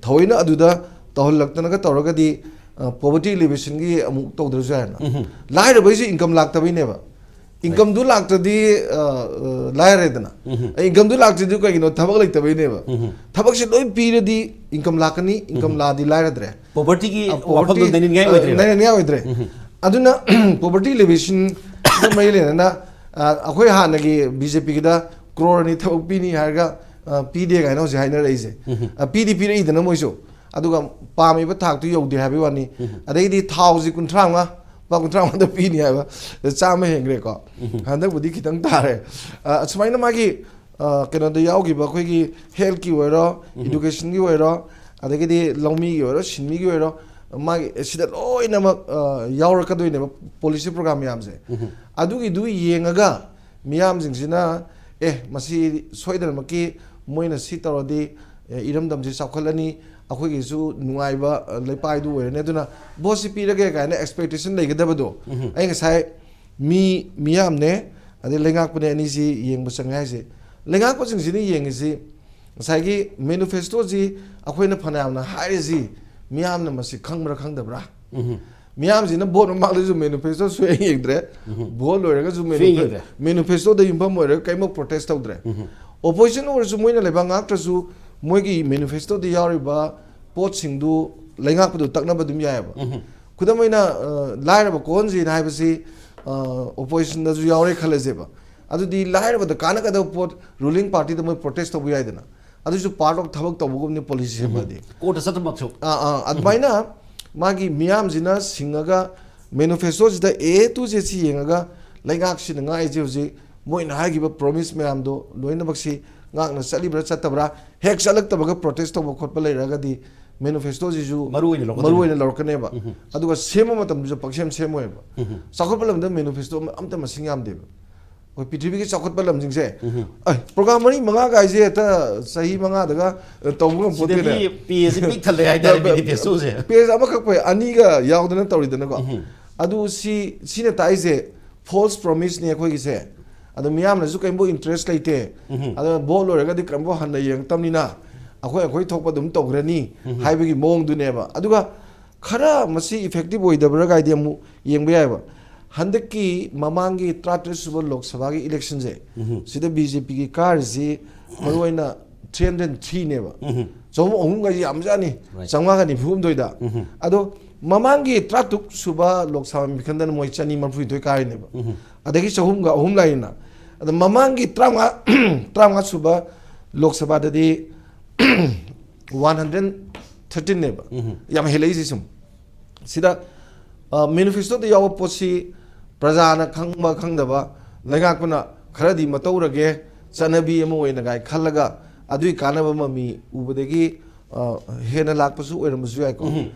ꯊꯑꯣꯏꯅ ꯑꯗꯨꯗ ꯇꯧꯍꯜꯂꯛꯇꯅꯒ ꯇꯧꯔꯒꯗꯤ, poverty alleviationꯒꯤ ꯑꯃꯨꯛ ꯇꯧꯗ꯭ꯔꯁꯨ ꯌꯥꯏꯅ꯫ ꯂꯥꯏꯔꯕꯩꯁꯦ income ꯂꯥꯛꯇꯕꯩꯅꯦꯕ꯫ Incomeꯗꯨ ꯂꯥꯛꯇ꯭ꯔꯗꯤ ꯂꯥꯏꯔꯦꯗꯅ꯫ Incomeꯗꯨ ꯂꯥꯛꯇ꯭ꯔꯤꯗꯨ ꯀꯩꯒꯤꯅꯣ? ꯊꯕꯛ ꯂꯩꯇꯕꯩꯅꯦꯕ꯫ ꯊꯕꯛꯁꯦ ꯂꯣꯏ ꯄꯤꯔꯗꯤ income ꯂꯥꯛꯀꯅꯤ, income ꯂꯥꯛꯑꯗꯤ ꯂꯥꯏꯔꯗ꯭ꯔꯦ꯫ Povertyꯒꯤ ꯋꯥꯐꯝꯗꯣ ꯅꯩꯅꯅꯤꯡꯉꯥꯏ ꯑꯣꯏꯗ꯭ꯔꯦꯕ꯫ ꯅꯩꯅꯅꯤꯡꯉꯥꯏ ꯑꯣꯏꯗ꯭ꯔꯦ꯫ ꯑꯗꯨꯅ poverty alleviationꯒ ꯃꯔꯤ ꯂꯩꯅꯅ, ꯑꯩꯈꯣꯏ ꯍꯥꯟꯅꯒꯤ BJPꯒꯤꯗ crore ꯑꯅꯤ ꯊꯕꯛ ꯄꯤꯅꯤ ꯍꯥꯏꯔꯒ ꯄꯤꯗꯦ ꯀꯥꯏꯅ ꯍꯧꯖꯤꯛ ꯍꯥꯏꯅꯔꯛꯏꯁꯦ꯫ ꯄꯤꯗꯤ ꯄꯤꯔꯛꯏꯗꯅ ꯃꯣꯏꯁꯨ, ꯑꯗꯨꯒ ꯄꯥꯝꯃꯤꯕ ꯊꯥꯛꯇꯨ ꯌꯧꯗꯦ ꯍꯥꯏꯕꯒꯤ ꯋꯥꯅꯤ꯫ ꯑꯗꯩꯗꯤ ꯊꯥꯎꯁꯤ ꯀꯨꯟꯊ꯭ꯔꯥ ꯃꯉꯥ, ꯂꯨꯄꯥ ꯀꯨꯟꯊ꯭ꯔꯥ ꯃꯉꯥꯗ ꯄꯤꯅꯤ ꯍꯥꯏꯕ, ꯆꯥꯝꯃ ꯍꯦꯟꯈ꯭ꯔꯦꯀꯣ꯫ ꯍꯟꯗꯛꯄꯨꯗꯤ ꯈꯤꯇꯪ ꯇꯥꯔꯦ꯫ ꯑꯁꯨꯃꯥꯏꯅ ꯃꯥꯒꯤ ꯀꯩꯅꯣꯗ ꯌꯥꯎꯈꯤꯕ ꯑꯩꯈꯣꯏꯒꯤ healthꯀꯤ ꯑꯣꯏꯔꯣ, educationꯒꯤ ꯑꯣꯏꯔꯣ, ꯑꯗꯒꯤꯗꯤ ꯂꯧꯃꯤꯒꯤ ꯑꯣꯏꯔꯣ, ꯁꯤꯟꯃꯤꯒꯤ ꯑꯣꯏꯔꯣ, ꯃꯥꯒꯤ ꯁꯤꯗ ꯂꯣꯏꯅꯃꯛ ꯌꯥꯎꯔꯛꯀꯗꯣꯏꯅꯦꯕ policy program ꯃꯌꯥꯝꯁꯦ꯫ ꯑꯗꯨꯒꯤꯗꯨ ꯌꯦꯡꯉꯒ ꯃꯤꯌꯥꯝꯁꯤꯡꯁꯤꯅ, ꯑꯦ, ꯃꯁꯤ ꯁꯣꯏꯗꯅꯃꯛꯀꯤ ꯃꯣꯏꯅ ꯁꯤ ꯇꯧꯔꯗꯤ, ꯑꯦ, ꯏꯔꯝꯗꯝꯁꯤ ꯆꯥꯎꯈꯠꯂꯅꯤ, ꯑꯩꯈꯣꯏꯒꯤꯁꯨ ꯅꯨꯡꯉꯥꯏꯕ, ꯑ, ꯂꯩꯄꯥꯏꯗꯨ ꯑꯣꯏꯔꯅꯤ, ꯑꯗꯨꯅ voteꯁꯤ ꯄꯤꯔꯒꯦ ꯀꯥꯏꯅ expectation ꯂꯩꯒꯗꯕꯗꯣ꯫ ꯑꯩ ꯉꯁꯥꯏ ꯃꯤ, ꯃꯤꯌꯥꯝꯅꯦ, ꯑꯗꯩ ꯂꯩꯉꯥꯛꯄꯅꯦ, ꯑꯅꯤꯁꯤ ꯌꯦꯡꯕ ꯆꯪꯉꯦ ꯍꯥꯏꯁꯦ꯫ ꯂꯩꯉꯥꯛꯄꯁꯤꯡꯁꯤꯅ ꯌꯦꯡꯉꯤꯁꯤ ꯉꯁꯥꯏꯒꯤ manifestoꯁꯤ ꯑꯩꯈꯣꯏꯅ ꯐꯅꯌꯥꯝꯅ ꯍꯥꯏꯔꯤꯁꯤ, ꯃꯤꯌꯥꯝꯅ ꯃꯁꯤ ꯈꯪꯕ꯭ꯔꯥ ꯈꯪꯗꯕ꯭ꯔꯥ? ꯃꯤꯌꯥꯝꯁꯤꯅ vote ꯃꯃꯥꯡꯗꯁꯨ manifesto ꯁꯨꯌꯦꯡ ꯌꯦꯡꯗ꯭ꯔꯦ, vote ꯂꯣꯏꯔꯒꯁꯨ ꯁꯨꯌꯦꯡ ꯌꯦꯡꯗ꯭ꯔꯦ꯫ Manifestoꯗ ꯌꯨꯝꯐꯝ ꯑꯣꯏꯔꯒ ꯀꯔꯤꯃꯛ protest ꯇꯧꯗ꯭ꯔꯦ꯫ Opposition ꯑꯣꯏꯔꯁꯨ, ꯃꯣꯏꯅ ꯂꯩꯕꯥꯛ ꯉꯥꯛꯇ꯭ꯔꯁꯨ, ꯃꯣꯏꯒꯤ manifestoꯗ ꯌꯥꯎꯔꯤꯕ ꯄꯣꯠꯁꯤꯡꯗꯨ ꯂꯩꯉꯥꯛꯄꯗꯨ ꯇꯛꯅꯕ ꯑꯗꯨꯝ ꯌꯥꯏꯑꯕ꯫ ꯈꯨꯗꯝ ꯑꯣꯏꯅ, ꯑ, ꯂꯥꯏꯔꯕ ꯀꯣꯛꯍꯟꯁꯦꯅ ꯍꯥꯏꯕꯁꯤ, ꯑ, oppositionꯗꯁꯨ ꯌꯥꯎꯔꯦ ꯈꯜꯂꯁꯦꯕ꯫ ꯑꯗꯨꯗꯤ ꯂꯥꯏꯔꯕꯗ ꯀꯥꯟꯅꯒꯗꯕ ꯄꯣꯠ ruling partyꯗ ꯃꯣꯏ protest ꯇꯧꯕ ꯌꯥꯏꯗꯅ꯫ ꯑꯗꯨꯁꯨ part of ꯊꯕꯛ ꯇꯧꯕꯒꯨꯝꯅꯤ ꯄꯣꯂꯤꯁꯤ ꯁꯦꯝꯕꯗꯤ꯫ ꯀꯣꯔꯠꯇ ꯆꯠꯇꯃꯛꯁꯨ꯫ ꯑꯥ, ꯑꯥ, ꯑꯗꯨꯃꯥꯏꯅ ꯃꯥꯒꯤ ꯃꯤꯌꯥꯝꯁꯤꯅ ꯁꯤꯡꯉꯒ ꯃꯦꯅꯤꯐꯦꯁꯇꯣꯁꯤꯗ A to Z ꯁꯤ ꯌꯦꯡꯉꯒ ꯂꯩꯉꯥꯛꯁꯤꯅ ꯉꯥꯛꯏꯁꯦ ꯍꯧꯖꯤꯛ ꯃꯣꯏꯅ ꯍꯥꯏꯈꯤꯕ ꯄ꯭ꯔꯣꯃꯤꯁ ꯃꯌꯥꯝꯗꯣ ꯂꯣꯏꯅꯃꯛꯁꯤ ꯉꯥꯛꯅ ꯆꯠꯂꯤꯕ꯭ꯔꯥ ꯆꯠꯇꯕ꯭ꯔꯥ, ꯍꯦꯛ ꯆꯠꯂꯛꯇꯕꯒ ꯄ꯭ꯔꯣꯇꯦꯁ ꯇꯧꯕ ꯈꯣꯠꯄ ꯂꯩꯔꯒꯗꯤ ꯃꯦꯅꯤꯐꯦꯁꯇꯣꯁꯤꯁꯨ ꯃꯔꯨ ꯑꯣꯏꯅ ꯂꯧꯔꯛꯀꯗꯣꯏꯅꯦ꯫ ꯃꯔꯨ ꯑꯣꯏꯅ ꯂꯧꯔꯛꯀꯅꯦꯕ꯫ ꯑꯗꯨꯒ ꯁꯦꯝꯕ ꯃꯇꯝꯗꯁꯨ ꯄꯪꯁꯦꯝ ꯁꯦꯝꯃꯣꯏꯕ꯫ ꯆꯥꯎꯈꯠꯄ ꯂꯝꯗ ꯃꯦꯅꯤꯐꯦꯁꯇꯣ ꯑꯝꯇ ꯃꯁꯤꯡ ꯌꯥꯝꯗꯦꯕ꯫ ꯑꯩꯈꯣꯏ ꯄ꯭ꯔꯤꯊꯤꯕꯤꯒꯤ ꯆꯥꯎꯈꯠꯄ ꯂꯝꯁꯤꯡꯁꯦ, ꯑꯦ, ꯄ꯭ꯔꯣꯒ꯭ꯔꯥꯝ ꯃꯔꯤ ꯃꯉꯥ ꯀꯥꯏꯁꯦ ꯍꯦꯛꯇ ꯆꯍꯤ ꯃꯉꯥꯗꯒ ꯇꯧꯕ ꯉꯝꯄꯣꯠꯇꯦꯅꯦ꯫ ꯁꯤꯗꯗꯤ ꯄꯦꯖꯁꯦ ꯄꯤꯛ ꯊꯜꯂꯦ ꯍꯥꯏꯇꯥꯔꯦ ꯃꯦꯅꯤꯐꯦꯁꯇꯣꯁꯦ꯫ ꯄꯦꯖ ꯑꯃꯈꯛ ꯐꯩ, ꯑꯅꯤꯒ ꯌꯥꯎꯗꯅ ꯇꯧꯔꯤꯗꯅꯀꯣ꯫ ꯑꯗꯨ ꯁꯤ, ꯁꯤꯅ ꯇꯥꯛꯏꯁꯦ ꯐꯣꯜꯁ ꯄ꯭ꯔꯣꯃꯤꯁꯅꯤ ꯑꯩꯈꯣꯏꯒꯤꯁꯦ꯫ ꯑꯗꯣ ꯃꯤꯌꯥꯝꯅꯁꯨ ꯀꯔꯤꯝꯐꯥꯎ ꯏꯟꯇꯔꯦꯁ ꯂꯩꯇꯦ꯫ ꯑꯗꯣ ꯚꯣꯠ ꯂꯣꯏꯔꯒꯗꯤ ꯀꯔꯤꯝꯐꯥꯎ ꯍꯟꯅ ꯌꯦꯡꯉꯛꯇꯕꯅꯤꯅ ꯑꯩꯈꯣꯏ, ꯑꯩꯈꯣꯏ ꯊꯣꯛꯄ ꯑꯗꯨꯝ ꯇꯧꯈ꯭ꯔꯅꯤ ꯍꯥꯏꯕꯒꯤ ꯃꯑꯣꯡꯗꯨꯅꯦꯕ꯫ ꯑꯗꯨꯒ ꯈꯔ ꯃꯁꯤ ꯏꯐꯦꯛꯇꯤꯚ ꯑꯣꯏꯗꯕ꯭ꯔꯥ ꯀꯥꯏꯗꯤ ꯑꯃꯨꯛ ꯌꯦꯡꯕ ꯌꯥꯏꯑꯕ꯫ ꯍꯟꯗꯛꯀꯤ ꯃꯃꯥꯡꯒꯤ ꯇꯔꯥꯇꯔꯦꯠ ꯁꯨꯕ ꯂꯣꯛ ꯁꯚꯥꯒꯤ ꯏꯂꯦꯛꯁꯟꯁꯦ, ꯁꯤꯗ ꯕꯤ ꯖꯦ ꯄꯤꯒꯤ ꯀꯥꯔꯤꯁꯤ ꯃꯔꯨꯑꯣꯏꯅ ꯊ꯭ꯔꯤ ꯍꯟꯗ꯭ꯔꯦꯠ ꯊ꯭ꯔꯤꯅꯦꯕ꯫ ꯆꯍꯨꯝ ꯑꯍꯨꯝꯒꯁꯤ ꯌꯥꯝꯖꯥꯠꯅꯤ꯫ Right. ꯆꯥꯝꯃꯉꯥꯒ ꯅꯤꯐꯨ ꯍꯨꯝꯗꯣꯏꯗ꯫ ꯑꯗꯣ ꯃꯃꯥꯡꯒꯤ ꯇꯔꯥꯇꯔꯨꯛ ꯁꯨꯕ ꯂꯣꯛ ꯁꯚꯥ ꯃꯤꯈꯟꯗꯅ ꯃꯣꯏ ꯆꯅꯤ ꯃꯔꯤꯐꯨꯅꯤꯊꯣꯏ ꯀꯥꯔꯤꯅꯦꯕ꯫ ꯑꯗꯒꯤ ꯆꯍꯨꯝꯒ ꯑꯍꯨꯝ ꯂꯥꯛꯏꯅ꯫ ꯑꯗꯣ ꯃꯃꯥꯡꯒꯤ ꯇꯔꯥꯃꯉꯥ, ꯇꯔꯥꯃꯉꯥ ꯁꯨꯕ ꯂꯣꯛ ꯁꯚꯥꯗꯗꯤ ꯋꯥꯟ ꯍꯟꯗ꯭ꯔꯦꯠ ꯊꯥꯔꯇꯤꯟꯅꯦꯕ꯫ ꯌꯥꯝ ꯍꯦꯜꯂꯛꯏꯁꯦ ꯁꯨꯝ꯫ ꯁꯤꯗ, ꯑ, ꯃꯦꯅꯤꯐꯦꯁꯇꯣꯗ ꯌꯥꯎꯕ ꯄꯣꯠꯁꯤ ꯄ꯭ꯔꯖꯥꯅ ꯈꯪꯕ ꯈꯪꯗꯕ, ꯂꯩꯉꯥꯛꯄꯅ ꯈꯔꯗꯤ ꯃꯇꯧꯔꯒꯦ, ꯆꯠꯅꯕꯤ ꯑꯃ ꯑꯣꯏꯅ ꯀꯥꯏ ꯈꯜꯂꯒ ꯑꯗꯨꯒꯤ ꯀꯥꯟꯅꯕ ꯃꯃꯤ ꯎꯕꯗꯒꯤ, ꯑ, ꯍꯦꯟꯅ ꯂꯥꯛꯄꯁꯨ ꯑꯣꯏꯔꯝꯕꯁꯨ ꯌꯥꯏꯀꯣ꯫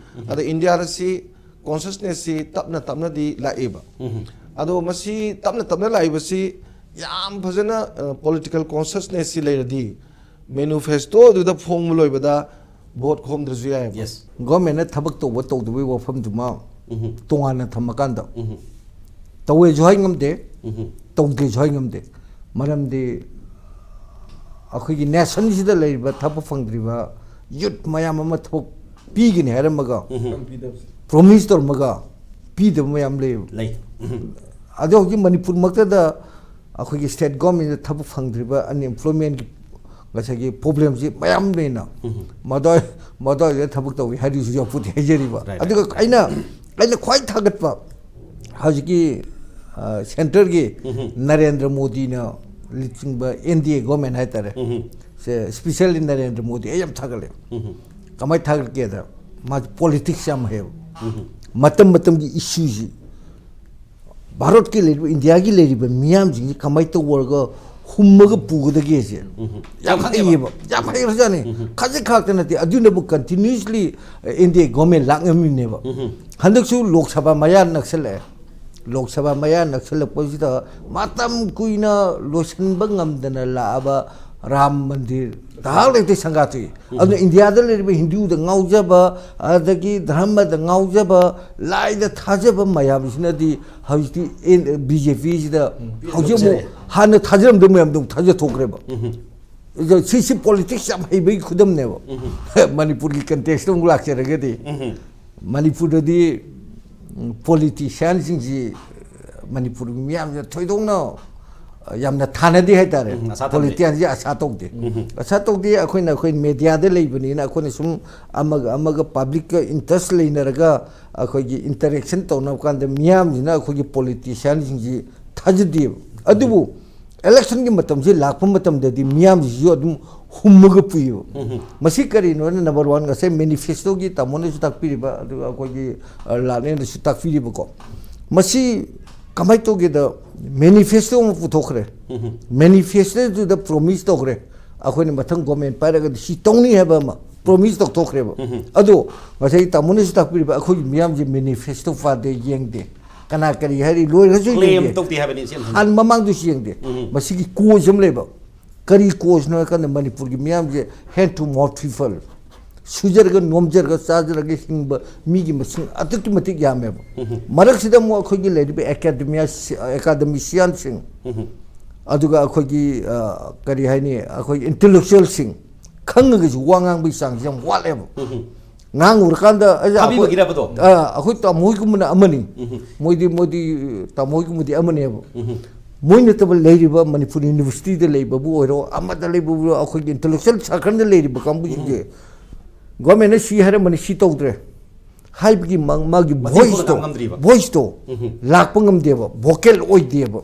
ꯑꯗ ꯏꯟꯗꯤꯌꯥꯗ ꯁꯤ ꯀꯣꯟꯁꯁꯅꯦꯁꯁꯤ ꯇꯞꯅ ꯇꯞꯅꯗꯤ ꯂꯥꯛꯑꯦꯕ꯫ ꯑꯗꯣ ꯃꯁꯤ ꯇꯞꯅ ꯇꯞꯅ ꯂꯥꯛꯏꯕꯁꯤ ꯌꯥꯝ ꯐꯖꯅ, ꯑ, ꯄꯣꯂꯤꯇꯤꯀꯦꯜ ꯀꯣꯟꯁꯁꯅꯦꯁꯁꯤ ꯂꯩꯔꯗꯤ ꯃꯦꯅꯤꯐꯦꯁꯇꯣꯗꯨꯗ ꯐꯣꯡꯕ ꯂꯣꯏꯕꯗ ꯚꯣꯠ ꯈꯣꯝꯗ꯭ꯔꯁꯨ ꯌꯥꯏꯑꯕ꯫ Yes. ꯒꯣꯔꯃꯦꯟꯅ ꯊꯕꯛ ꯇꯧꯕ ꯇꯧꯗꯕꯒꯤ ꯋꯥꯐꯝꯗꯨꯃ ꯇꯣꯉꯥꯟꯅ ꯊꯝꯃꯀꯥꯟꯗ ꯇꯧꯋꯦꯁꯨ ꯍꯥꯏ ꯉꯝꯗꯦ, ꯇꯧꯗꯦꯁꯨ ꯍꯥꯏ ꯉꯝꯗꯦ꯫ ꯃꯔꯝꯗꯤ ꯑꯩꯈꯣꯏꯒꯤ ꯅꯦꯁꯟꯁꯤꯗ ꯂꯩꯔꯤꯕ ꯊꯕꯛ ꯐꯪꯗ꯭ꯔꯤꯕ ꯌꯨꯠ ꯃꯌꯥꯝ ꯑꯃ ꯊꯕꯛ ꯄꯤꯒꯅꯤ ꯍꯥꯏꯔꯝꯃꯒ ꯄ꯭ꯔꯣꯃꯤꯁ ꯇꯧꯔꯝꯃꯒ ꯄꯤꯗꯕ ꯃꯌꯥꯝ ꯂꯩꯌꯦꯕ꯫ ꯂꯩ꯫ ꯑꯗꯣ ꯍꯧꯖꯤꯛ ꯃꯅꯤꯄꯨꯔꯃꯛꯇꯗ ꯑꯩꯈꯣꯏꯒꯤ ꯁ꯭ꯇꯦꯠ ꯒꯣꯔꯃꯦꯟꯗ ꯊꯕꯛ ꯐꯪꯗ꯭ꯔꯤꯕ ꯑꯟꯑꯦꯝꯄ꯭ꯂꯣꯏꯃꯦꯟꯒꯤ ꯉꯁꯥꯏꯒꯤ ꯄ꯭ꯔꯣꯕ꯭ꯂꯦꯝꯁꯤ ꯃꯌꯥꯝ ꯂꯩꯅ ꯃꯗꯥꯏ ꯃꯗꯥꯏꯗ ꯊꯕꯛ ꯇꯧꯏ ꯍꯥꯏꯔꯤꯁꯨ ꯌꯥꯎꯄꯣꯠꯇꯦ ꯍꯥꯏꯖꯔꯤꯕ꯫ Right. ꯑꯗꯨꯒ ꯑꯩꯅ, ꯑꯩꯅ ꯈ꯭ꯋꯥꯏ ꯊꯥꯒꯠꯄ ꯍꯧꯖꯤꯛꯀꯤ, ꯑ, ꯁꯦꯟꯇꯔꯒꯤ ꯅꯔꯦꯟꯗ꯭ꯔ ꯃꯣꯗꯤꯅ ꯂꯨꯆꯤꯡꯕ ꯑꯦꯟ ꯗꯤ ꯑꯦ ꯒꯣꯔꯃꯦꯟ ꯍꯥꯏꯇꯥꯔꯦ꯫ ꯁꯦ, especially ꯅꯔꯦꯟꯗ꯭ꯔ ꯃꯣꯗꯤ ꯑꯩ ꯌꯥꯝ ꯊꯥꯒꯠꯂꯦ꯫ ꯀꯃꯥꯏꯅ ꯊꯥꯒꯠꯀꯦꯗ, ꯃꯥꯁꯦ politics ꯌꯥꯝ ꯍꯩꯌꯦꯕ꯫ ꯃꯇꯝ ꯃꯇꯝꯒꯤ issueꯁꯤ ꯚꯥꯔꯠꯀꯤ ꯂꯩꯔꯤꯕ, ꯏꯟꯗꯤꯌꯥꯒꯤ ꯂꯩꯔꯤꯕ ꯃꯤꯌꯥꯝꯁꯤꯡꯁꯤ ꯀꯃꯥꯏꯅ ꯇꯧꯔꯒ ꯍꯨꯝꯃꯒ ꯄꯨꯒꯗꯒꯦꯁꯦ ꯌꯥꯝ ꯌꯥꯝ ꯈꯪꯉꯦꯕ꯫ ꯍꯩꯌꯦꯕ, ꯌꯥꯝ ꯍꯩꯈ꯭ꯔꯖꯥꯠꯅꯤ꯫ ꯈꯖꯤꯛ ꯈꯛꯇ ꯅꯠꯇꯦ, ꯑꯗꯨꯅꯕꯨ continuously India government ꯂꯥꯛꯉꯝꯃꯤꯅꯦꯕ꯫ ꯍꯟꯗꯛꯁꯨ ꯂꯣꯛ ꯁꯚꯥ ꯃꯌꯥ ꯅꯛꯁꯜꯂꯛꯑꯦ꯫ ꯂꯣꯛ ꯁꯚꯥ ꯃꯌꯥ ꯅꯛꯁꯜꯂꯛꯄꯁꯤꯗ ꯃꯇꯝ ꯀꯨꯏꯅ ꯂꯣꯏꯁꯤꯟꯕ ꯉꯝꯗꯅ ꯂꯥꯛꯑꯕ ꯔꯥꯝ ꯃꯟꯗꯤꯔ ꯇꯍꯥꯛ ꯂꯩꯇꯦ ꯁꯪꯒꯥꯊꯣꯛꯏ꯫ ꯑꯗꯨꯅ ꯏꯟꯗꯤꯌꯥꯗ ꯂꯩꯔꯤꯕ ꯍꯤꯟꯗꯨꯗ ꯉꯥꯎꯖꯕ, ꯑꯗꯒꯤ ꯙꯔꯃꯗ ꯉꯥꯎꯖꯕ, ꯂꯥꯏꯗ ꯊꯥꯖꯕ ꯃꯌꯥꯝꯁꯤꯅꯗꯤ ꯍꯧꯖꯤꯛꯇꯤ ꯕꯤ ꯖꯦ ꯄꯤꯁꯤꯗ ꯍꯧꯖꯤꯛ ꯑꯃꯨꯛ ꯍꯥꯟꯅ ꯊꯥꯖꯔꯝꯗꯕ ꯃꯌꯥꯝꯗꯣ ꯑꯃꯨꯛ ꯊꯥꯖꯊꯣꯛꯈ꯭ꯔꯦꯕ꯫ ꯑꯗꯣ ꯁꯤꯁꯤ politics ꯌꯥꯝ ꯍꯩꯕꯒꯤ ꯈꯨꯗꯝꯅꯦꯕ꯫ ꯃꯅꯤꯄꯨꯔꯒꯤ context ꯑꯃꯨꯛ ꯂꯥꯛꯆꯔꯒꯗꯤ, ꯃꯅꯤꯄꯨꯔꯗꯗꯤ, ꯎꯝ, politicianꯁꯤꯡꯁꯤ ꯃꯅꯤꯄꯨꯔꯒꯤ ꯃꯤꯌꯥꯝꯁꯤꯅ ꯊꯣꯏꯗꯣꯛꯅ, ꯑ, ꯌꯥꯝꯅ ꯊꯥꯅꯗꯦ ꯍꯥꯏꯇꯥꯔꯦ꯫ ꯎꯝ, ꯑꯁꯥ ꯊꯝꯗꯦ꯫ Politicianꯁꯤ ꯑꯁꯥ ꯇꯧꯗꯦ꯫ ꯑꯁꯥ ꯇꯧꯗꯦ꯫ ꯑꯩꯈꯣꯏꯅ, ꯑꯩꯈꯣꯏ mediaꯗ ꯂꯩꯕꯅꯤꯅ ꯑꯩꯈꯣꯏꯅ ꯁꯨꯝ ꯑꯃꯒ ꯑꯃꯒ publicꯀ interest ꯂꯩꯅꯔꯒ ꯑꯩꯈꯣꯏꯒꯤ interaction ꯇꯧꯅꯕ ꯀꯥꯟꯗ ꯃꯤꯌꯥꯝꯁꯤꯅ ꯑꯩꯈꯣꯏꯒꯤ politicianꯁꯤꯡꯁꯤ ꯊꯥꯖꯗꯦꯕ꯫ ꯑꯗꯨꯕꯨ electionꯒꯤ ꯃꯇꯝꯁꯤ ꯂꯥꯛꯄ ꯃꯇꯝꯗꯗꯤ ꯃꯤꯌꯥꯝꯁꯤꯁꯨ ꯑꯗꯨꯝ ꯍꯨꯝꯃꯒ ꯄꯨꯏꯌꯦꯕ꯫ ꯃꯁꯤ ꯀꯔꯤꯅꯣ ꯍꯥꯏꯅ number one, ꯉꯁꯥꯏ manifestoꯒꯤ ꯇꯥꯃꯣꯅꯁꯨ ꯇꯥꯛꯄꯤꯔꯤꯕ, ꯑꯗꯨꯒ ꯑꯩꯈꯣꯏꯒꯤ, ꯑ, ꯂꯥꯛꯅꯦꯅꯁꯨ ꯇꯥꯛꯄꯤꯔꯤꯕꯀꯣ꯫ ꯃꯁꯤ ꯀꯃꯥꯏꯅ ꯇꯧꯒꯦꯗ, manifesto ꯑꯃ ꯄꯨꯊꯣꯛꯈ꯭ꯔꯦ꯫ Manifestoꯗꯨꯗ promise ꯇꯧꯈ꯭ꯔꯦ, ꯑꯩꯈꯣꯏꯅ ꯃꯊꯪ government ꯄꯥꯏꯔꯒꯗꯤ ꯁꯤ ꯇꯧꯅꯤ ꯍꯥꯏꯕ ꯑꯃ promise ꯇꯧꯊꯣꯛꯈ꯭ꯔꯦꯕ꯫ ꯑꯗꯣ ꯉꯁꯥꯏ ꯇꯥꯃꯣꯅꯁꯨ ꯇꯥꯛꯄꯤꯔꯤꯕ, ꯑꯩꯈꯣꯏꯒꯤ ꯃꯤꯌꯥꯝꯁꯦ manifesto ꯄꯥꯗꯦ, ꯌꯦꯡꯗꯦ꯫ ꯀꯅꯥ ꯀꯔꯤ ꯍꯥꯏꯔꯤ ꯂꯣꯏꯔꯁꯨ ꯌꯦꯡꯗꯦ꯫ Claim ꯇꯧꯗꯦ ꯍꯥꯏꯕꯅꯤ, ꯏꯆꯦ꯫ ꯍꯥꯟꯅ ꯃꯃꯥꯡꯗꯁꯨ ꯌꯦꯡꯗꯦ꯫ ꯃꯁꯤꯒꯤ cause ꯑꯃ ꯂꯩꯕ꯫ ꯀꯔꯤ causeꯅꯣ ꯍꯥꯏ ꯀꯥꯟꯗ ꯃꯅꯤꯄꯨꯔꯒꯤ ꯃꯤꯌꯥꯝꯁꯦ hand to mouth fever, ꯁꯨꯖꯔꯒ ꯅꯣꯝꯖꯔꯒ ꯆꯥꯖꯔꯒ ꯍꯤꯡꯕ ꯃꯤꯒꯤ ꯃꯁꯤꯡ ꯑꯗꯨꯛꯀꯤ ꯃꯇꯤꯛ ꯌꯥꯝꯃꯦꯕ꯫ ꯃꯔꯛꯁꯤꯗ ꯑꯃꯨꯛ ꯑꯩꯈꯣꯏꯒꯤ ꯂꯩꯔꯤꯕ academia, academicianꯁꯤꯡ, ꯑꯗꯨꯒ ꯑꯩꯈꯣꯏꯒꯤ, ꯑ, ꯀꯔꯤ ꯍꯥꯏꯅꯤ, ꯑꯩꯈꯣꯏꯒꯤ intellectualꯁꯤꯡ ꯈꯪꯉꯒꯁꯨ ꯋꯥ ꯉꯥꯡꯕꯒꯤ ꯆꯥꯡꯁꯤ ꯌꯥꯝ ꯋꯥꯠꯂꯦꯕ꯫ ꯉꯥꯡꯉꯨꯔꯀꯥꯟꯗ ꯑꯩ, ꯑꯩꯈꯣꯏ, ꯊꯥꯕꯤꯕꯒꯤꯔꯕꯗꯣ? ꯑ, ꯑꯩꯈꯣꯏ ꯇꯥꯃꯣ ꯍꯣꯏꯒꯨꯝꯕꯅ ꯑꯃꯅꯤ꯫ ꯃꯣꯏꯗꯤ, ꯃꯣꯏꯗꯤ ꯇꯥꯃꯣ ꯍꯣꯏꯒꯨꯝꯕꯗꯤ ꯑꯃꯅꯦꯕ꯫ ꯃꯣꯏ ꯅꯠꯇꯕ ꯂꯩꯔꯤꯕ ꯃꯅꯤꯄꯨꯔ universityꯗ ꯂꯩꯕꯕꯨ ꯑꯣꯏꯔꯣ, ꯑꯃꯗ ꯂꯩꯕꯕꯨ ꯑꯣꯏꯔꯣ, ꯑꯩꯈꯣꯏꯒꯤ intellectual circleꯗ ꯂꯩꯔꯤꯕ ꯀꯥꯡꯕꯨꯁꯤꯡꯁꯦ governmentꯅ ꯁꯤ ꯍꯥꯏꯔꯝꯕꯅꯤ, ꯁꯤ ꯇꯧꯗ꯭ꯔꯦ ꯍꯥꯏꯕꯒꯤ ꯃꯥ-, ꯃꯥꯒꯤ ꯃꯇꯦꯡ voiceꯇꯣ, ꯄꯥꯡꯕ ꯉꯝꯗ꯭ꯔꯤꯕ꯫ Voiceꯇꯣ ꯂꯥꯛꯄ ꯉꯝꯗꯦꯕ, vocal ꯑꯣꯏꯗꯦꯕ꯫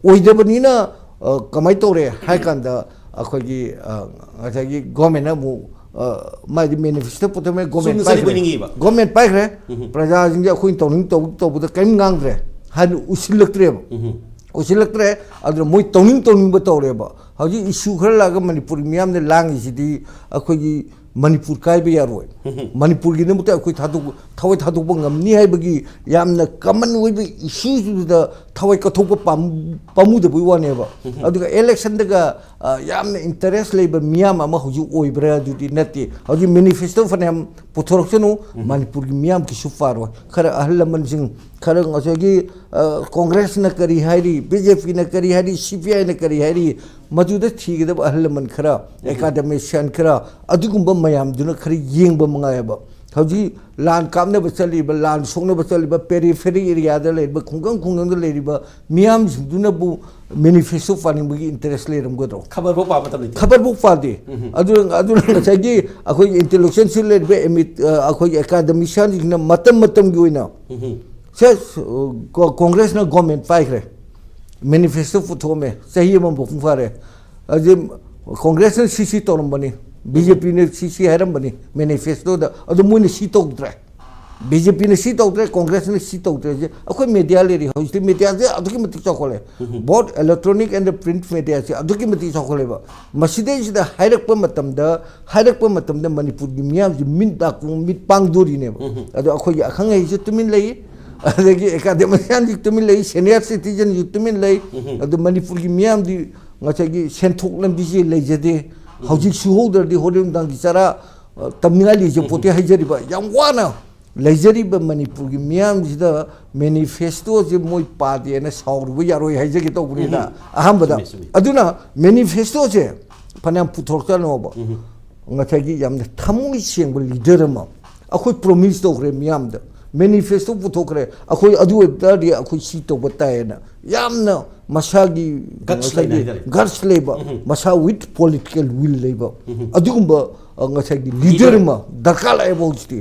ꯑꯣꯏꯗꯕꯅꯤꯅ, ꯑ, ꯀꯃꯥꯏꯅ ꯇꯧꯔꯦ ꯍꯥꯏ ꯀꯥꯟꯗ, ꯑꯩꯈꯣꯏꯒꯤ ꯑ, ꯉꯁꯥꯏꯒꯤ ꯒꯣꯔꯃꯦꯟꯅ ꯑꯃꯨꯛ ꯑ, ꯃꯥꯏꯗꯤ ꯃꯦꯅꯤꯐꯦꯁꯇꯣ ꯄꯨꯊꯣꯛꯑꯦ, ꯒꯣꯔꯃꯦꯟ ꯆꯨꯝꯅ ꯆꯠꯂꯤꯕꯣꯏ ꯄꯥꯏꯈ꯭ꯔꯦ꯫ ꯅꯤꯡꯉꯤꯕ꯫ ꯒꯣꯔꯃꯦꯟ ꯄꯥꯏꯈ꯭ꯔꯦ꯫ ꯎꯝ꯫ ꯄ꯭ꯔꯖꯥꯁꯤꯡꯁꯦ ꯑꯩꯈꯣꯏꯅ ꯇꯧꯅꯤꯡ ꯇꯧ ꯇꯧꯕꯗ ꯀꯔꯤꯝ ꯉꯥꯡꯗ꯭ꯔꯦ ꯍꯥꯏꯅ ꯎꯁꯤꯜꯂꯛꯇ꯭ꯔꯦꯕ꯫ ꯎꯝ꯫ ꯎꯁꯤꯜꯂꯛꯇ꯭ꯔꯦ꯫ ꯑꯗꯨꯅ ꯃꯣꯏ ꯇꯧꯅꯤꯡ ꯇꯧꯅꯤꯡꯕ ꯇꯧꯔꯦꯕ꯫ ꯍꯧꯖꯤꯛ ꯏꯁꯨ ꯈꯔ ꯂꯥꯛꯑꯒ ꯃꯅꯤꯄꯨꯔꯒꯤ ꯃꯤꯌꯥꯝꯅ ꯂꯥꯡꯉꯤꯁꯤꯗꯤ ꯑꯩꯈꯣꯏꯒꯤ ꯃꯅꯤꯄꯨꯔ ꯀꯥꯏꯕ ꯌꯥꯔꯣꯏ꯫ ꯃꯅꯤꯄꯨꯔꯒꯤꯗꯃꯛꯇ ꯑꯩꯈꯣꯏ ꯊꯥꯗꯣꯛ ꯊꯋꯥꯏ ꯊꯥꯗꯣꯛꯄ ꯉꯝꯅꯤ ꯍꯥꯏꯕꯒꯤ ꯌꯥꯝꯅ ꯀꯃꯟ ꯑꯣꯏꯕ ꯏꯁꯨꯗꯨꯗ ꯊꯋꯥꯏ ꯀꯠꯊꯣꯛꯄ ꯄꯥꯝ- ꯄꯥꯝꯃꯨꯗꯕꯒꯤ ꯋꯥꯅꯦꯕ꯫ ꯑꯗꯨꯒ ꯏꯂꯦꯛꯁꯟꯗꯒ ꯑ, ꯌꯥꯝꯅ ꯏꯟꯇꯔꯦꯁ ꯂꯩꯕ ꯃꯤꯌꯥꯝ ꯑꯃ ꯍꯧꯖꯤꯛ ꯑꯣꯏꯕ꯭ꯔꯥ? ꯑꯗꯨꯗꯤ ꯅꯠꯇꯦ꯫ ꯍꯧꯖꯤꯛ ꯃꯦꯅꯤꯐꯦꯁꯇꯣ ꯐꯅꯌꯥꯝ ꯄꯨꯊꯣꯔꯛꯁꯅꯨ, ꯃꯅꯤꯄꯨꯔꯒꯤ ꯃꯤꯌꯥꯝ ꯀꯩꯁꯨ ꯄꯥꯔꯣꯏ꯫ ꯈꯔ ꯑꯍꯜ ꯂꯃꯟꯁꯤꯡ, ꯈꯔ ꯉꯁꯥꯏꯒꯤ ꯑ, ꯀꯣꯡꯒ꯭ꯔꯦꯁꯅ ꯀꯔꯤ ꯍꯥꯏꯔꯤ, ꯕꯤ ꯖꯦ ꯄꯤꯅ ꯀꯔꯤ ꯍꯥꯏꯔꯤ, ꯁꯤ ꯄꯤ ꯑꯥꯏꯅ ꯀꯔꯤ ꯍꯥꯏꯔꯤ, ꯃꯗꯨꯗ ꯊꯤꯒꯗꯕ ꯑꯍꯜ ꯂꯃꯟ ꯈꯔ, ꯑꯦꯀꯥꯗꯦꯃꯤꯁꯤꯌꯥꯟ ꯈꯔ, ꯑꯗꯨꯒꯨꯝꯕ ꯃꯌꯥꯝꯗꯨꯅ ꯈꯔ ꯌꯦꯡꯕ ꯃꯉꯥꯏꯑꯕ꯫ ꯍꯧꯖꯤꯛ ꯂꯥꯟ ꯀꯥꯞꯅꯕ ꯆꯠꯂꯤꯕ, ꯂꯥꯟ ꯁꯣꯛꯅꯕ ꯆꯠꯂꯤꯕ, ꯄꯦꯔꯤꯐꯦꯔꯤ ꯑꯦꯔꯤꯌꯥꯗ ꯂꯩꯔꯤꯕ, ꯈꯨꯡꯒꯪ ꯈꯨꯡꯒꯪꯗ ꯂꯩꯔꯤꯕ ꯃꯤꯌꯥꯝꯁꯤꯡꯗꯨꯅꯕꯨ ꯃꯦꯅꯤꯐꯦꯁꯇꯣ ꯄꯥꯅꯤꯡꯕꯒꯤ ꯏꯟꯇꯔꯦꯁ ꯂꯩꯔꯝꯒꯗ꯭ꯔꯣ? ꯈꯕꯔꯐꯥꯎ ꯄꯥꯕ ꯃꯇꯝ ꯂꯩꯇꯦ꯫ ꯈꯕꯔꯐꯥꯎ ꯄꯥꯗꯦ꯫ ꯑꯗꯨꯅ ꯑꯗꯨꯅ ꯉꯁꯥꯏꯒꯤ ꯑꯩꯈꯣꯏꯒꯤ ꯏꯟꯇꯦꯂꯦꯛꯆꯨꯋꯦꯜꯁꯤ ꯂꯩꯔꯤꯕ ꯑꯦꯃꯤꯠ-, ꯑ, ꯑꯩꯈꯣꯏꯒꯤ ꯑꯦꯀꯥꯗꯦꯃꯤꯁꯤꯌꯥꯟꯁꯤꯡꯅ ꯃꯇꯝ ꯃꯇꯝꯒꯤ ꯑꯣꯏꯅ, ꯁꯦ, ꯀꯣ-, ꯀꯣꯡꯒ꯭ꯔꯦꯁꯅ ꯒꯣꯔꯃꯦꯟ ꯄꯥꯏꯈ꯭ꯔꯦ, ꯃꯦꯅꯤꯐꯦꯁꯇꯣ ꯄꯨꯊꯣꯛꯑꯝꯃꯦ, ꯆꯍꯤ ꯑꯃ ꯃꯄꯨꯡ ꯐꯥꯔꯦ꯫ ꯑꯗꯨ ꯀꯣꯡꯒ꯭ꯔꯦꯁꯅ ꯁꯤ ꯁꯤ ꯇꯧꯔꯝꯕꯅꯤ, ꯕꯤ ꯖꯦ ꯄꯤꯅ ꯁꯤ ꯁꯤ ꯍꯥꯏꯔꯝꯕꯅꯤ ꯃꯦꯅꯤꯐꯦꯁꯇꯣꯗ, ꯑꯗꯨ ꯃꯣꯏꯅ ꯁꯤ ꯇꯧꯗ꯭ꯔꯦ꯫ ꯕꯤ ꯖꯦ ꯄꯤꯅ ꯁꯤ ꯇꯧꯗ꯭ꯔꯦ, ꯀꯣꯡꯒ꯭ꯔꯦꯁꯅ ꯁꯤ ꯇꯧꯗ꯭ꯔꯦ꯫ ꯍꯧꯖꯤꯛ ꯑꯩꯈꯣꯏ ꯃꯦꯗꯤꯌꯥ ꯂꯩꯔꯤ, ꯍꯧꯖꯤꯛꯇꯤ ꯃꯦꯗꯤꯌꯥꯁꯦ ꯑꯗꯨꯛꯀꯤ ꯃꯇꯤꯛ ꯆꯥꯎꯈꯠꯂꯦ꯫ Both electronic and print mediaꯁꯦ ꯑꯗꯨꯛꯀꯤ ꯃꯇꯤꯛ ꯆꯥꯎꯈꯠꯂꯦꯕ꯫ ꯃꯁꯤꯗꯩꯁꯤꯗ ꯍꯥꯏꯔꯛꯄ ꯃꯇꯝꯗ, ꯍꯥꯏꯔꯛꯄ ꯃꯇꯝꯗ ꯃꯅꯤꯄꯨꯔꯒꯤ ꯃꯤꯌꯥꯝꯁꯤ ꯃꯤꯠ ꯅꯥꯀꯣꯡ ꯃꯤꯠ ꯄꯥꯡꯗꯣꯔꯤꯅꯦꯕ꯫ ꯑꯗꯣ ꯑꯩꯈꯣꯏꯒꯤ ꯑꯈꯪ ꯑꯍꯩꯁꯨ ꯇꯨꯃꯤꯟ ꯂꯩ, ꯑꯗꯒꯤ ꯑꯦꯀꯥꯗꯦꯃꯤꯁꯤꯌꯥꯟꯁꯤ ꯇꯨꯃꯤꯟ ꯂꯩ, ꯁꯦꯅꯤꯌꯔ ꯁꯤꯇꯤꯖꯟꯁꯨ ꯇꯨꯃꯤꯟ ꯂꯩ꯫ ꯑꯗꯣ ꯃꯅꯤꯄꯨꯔꯒꯤ ꯃꯤꯌꯥꯝꯗꯤ ꯉꯁꯥꯏꯒꯤ ꯁꯦꯟꯊꯣꯛ ꯂꯝꯕꯤꯁꯦ ꯂꯩꯖꯗꯦ꯫ ꯍꯧꯖꯤꯛ ꯁꯨꯍꯧꯗ꯭ꯔꯗꯤ ꯍꯣꯔꯦꯟ ꯅꯨꯡꯗꯥꯡꯒꯤ ꯆꯔꯥ, ꯑ, ꯇꯝꯅꯤꯡꯉꯥꯏ ꯂꯩꯖꯄꯣꯠꯇꯦ ꯍꯥꯏꯖꯔꯤꯕ꯫ ꯌꯥꯝ ꯋꯥꯅ ꯂꯩꯖꯔꯤꯕ ꯃꯅꯤꯄꯨꯔꯒꯤ ꯃꯤꯌꯥꯝꯁꯤꯗ ꯃꯦꯅꯤꯐꯦꯁꯇꯣꯁꯦ ꯃꯣꯏ ꯄꯥꯗꯦꯅ ꯁꯥꯎꯔꯨꯕ ꯌꯥꯔꯣꯏ ꯍꯥꯏꯖꯒꯦ ꯇꯧꯕꯅꯤꯗ꯫ ꯑꯍꯥꯟꯕꯗ꯫ ꯆꯨꯝꯃꯦ, ꯆꯨꯝꯃꯦ꯫ ꯑꯗꯨꯅ ꯃꯦꯅꯤꯐꯦꯁꯇꯣꯁꯦ ꯐꯅꯌꯥꯝ ꯄꯨꯊꯣꯔꯛꯆꯅꯣꯕ꯫ ꯉꯁꯥꯏꯒꯤ ꯌꯥꯝꯅ ꯊꯃꯣꯏ ꯁꯦꯡꯕ ꯂꯤꯗꯔ ꯑꯃ ꯑꯩꯈꯣꯏ ꯄ꯭ꯔꯣꯃꯤꯁ ꯇꯧꯈ꯭ꯔꯦ ꯃꯤꯌꯥꯝꯗ, ꯃꯦꯅꯤꯐꯦꯁꯇꯣ ꯄꯨꯊꯣꯛꯈ꯭ꯔꯦ, ꯑꯩꯈꯣꯏ ꯑꯗꯨ ꯑꯣꯏꯕ ꯇꯥꯔꯗꯤ ꯑꯩꯈꯣꯏ ꯁꯤ ꯇꯧꯕ ꯇꯥꯏꯌꯦꯅ ꯌꯥꯝꯅ ꯃꯁꯥꯒꯤ, Guts ꯉꯁꯥꯏꯒꯤ ꯂꯩꯅ ꯍꯥꯏꯇꯥꯔꯦ꯫ Guts ꯂꯩꯕ, ꯃꯁꯥ with political will ꯂꯩꯕ ꯑꯗꯨꯒꯨꯝꯕ, ꯑ, ꯉꯁꯥꯏꯒꯤ ꯂꯤꯗꯔ ꯑꯃ ꯗꯔꯀꯥꯔ ꯂꯥꯛꯑꯦꯕ ꯍꯧꯖꯤꯛꯇꯤ꯫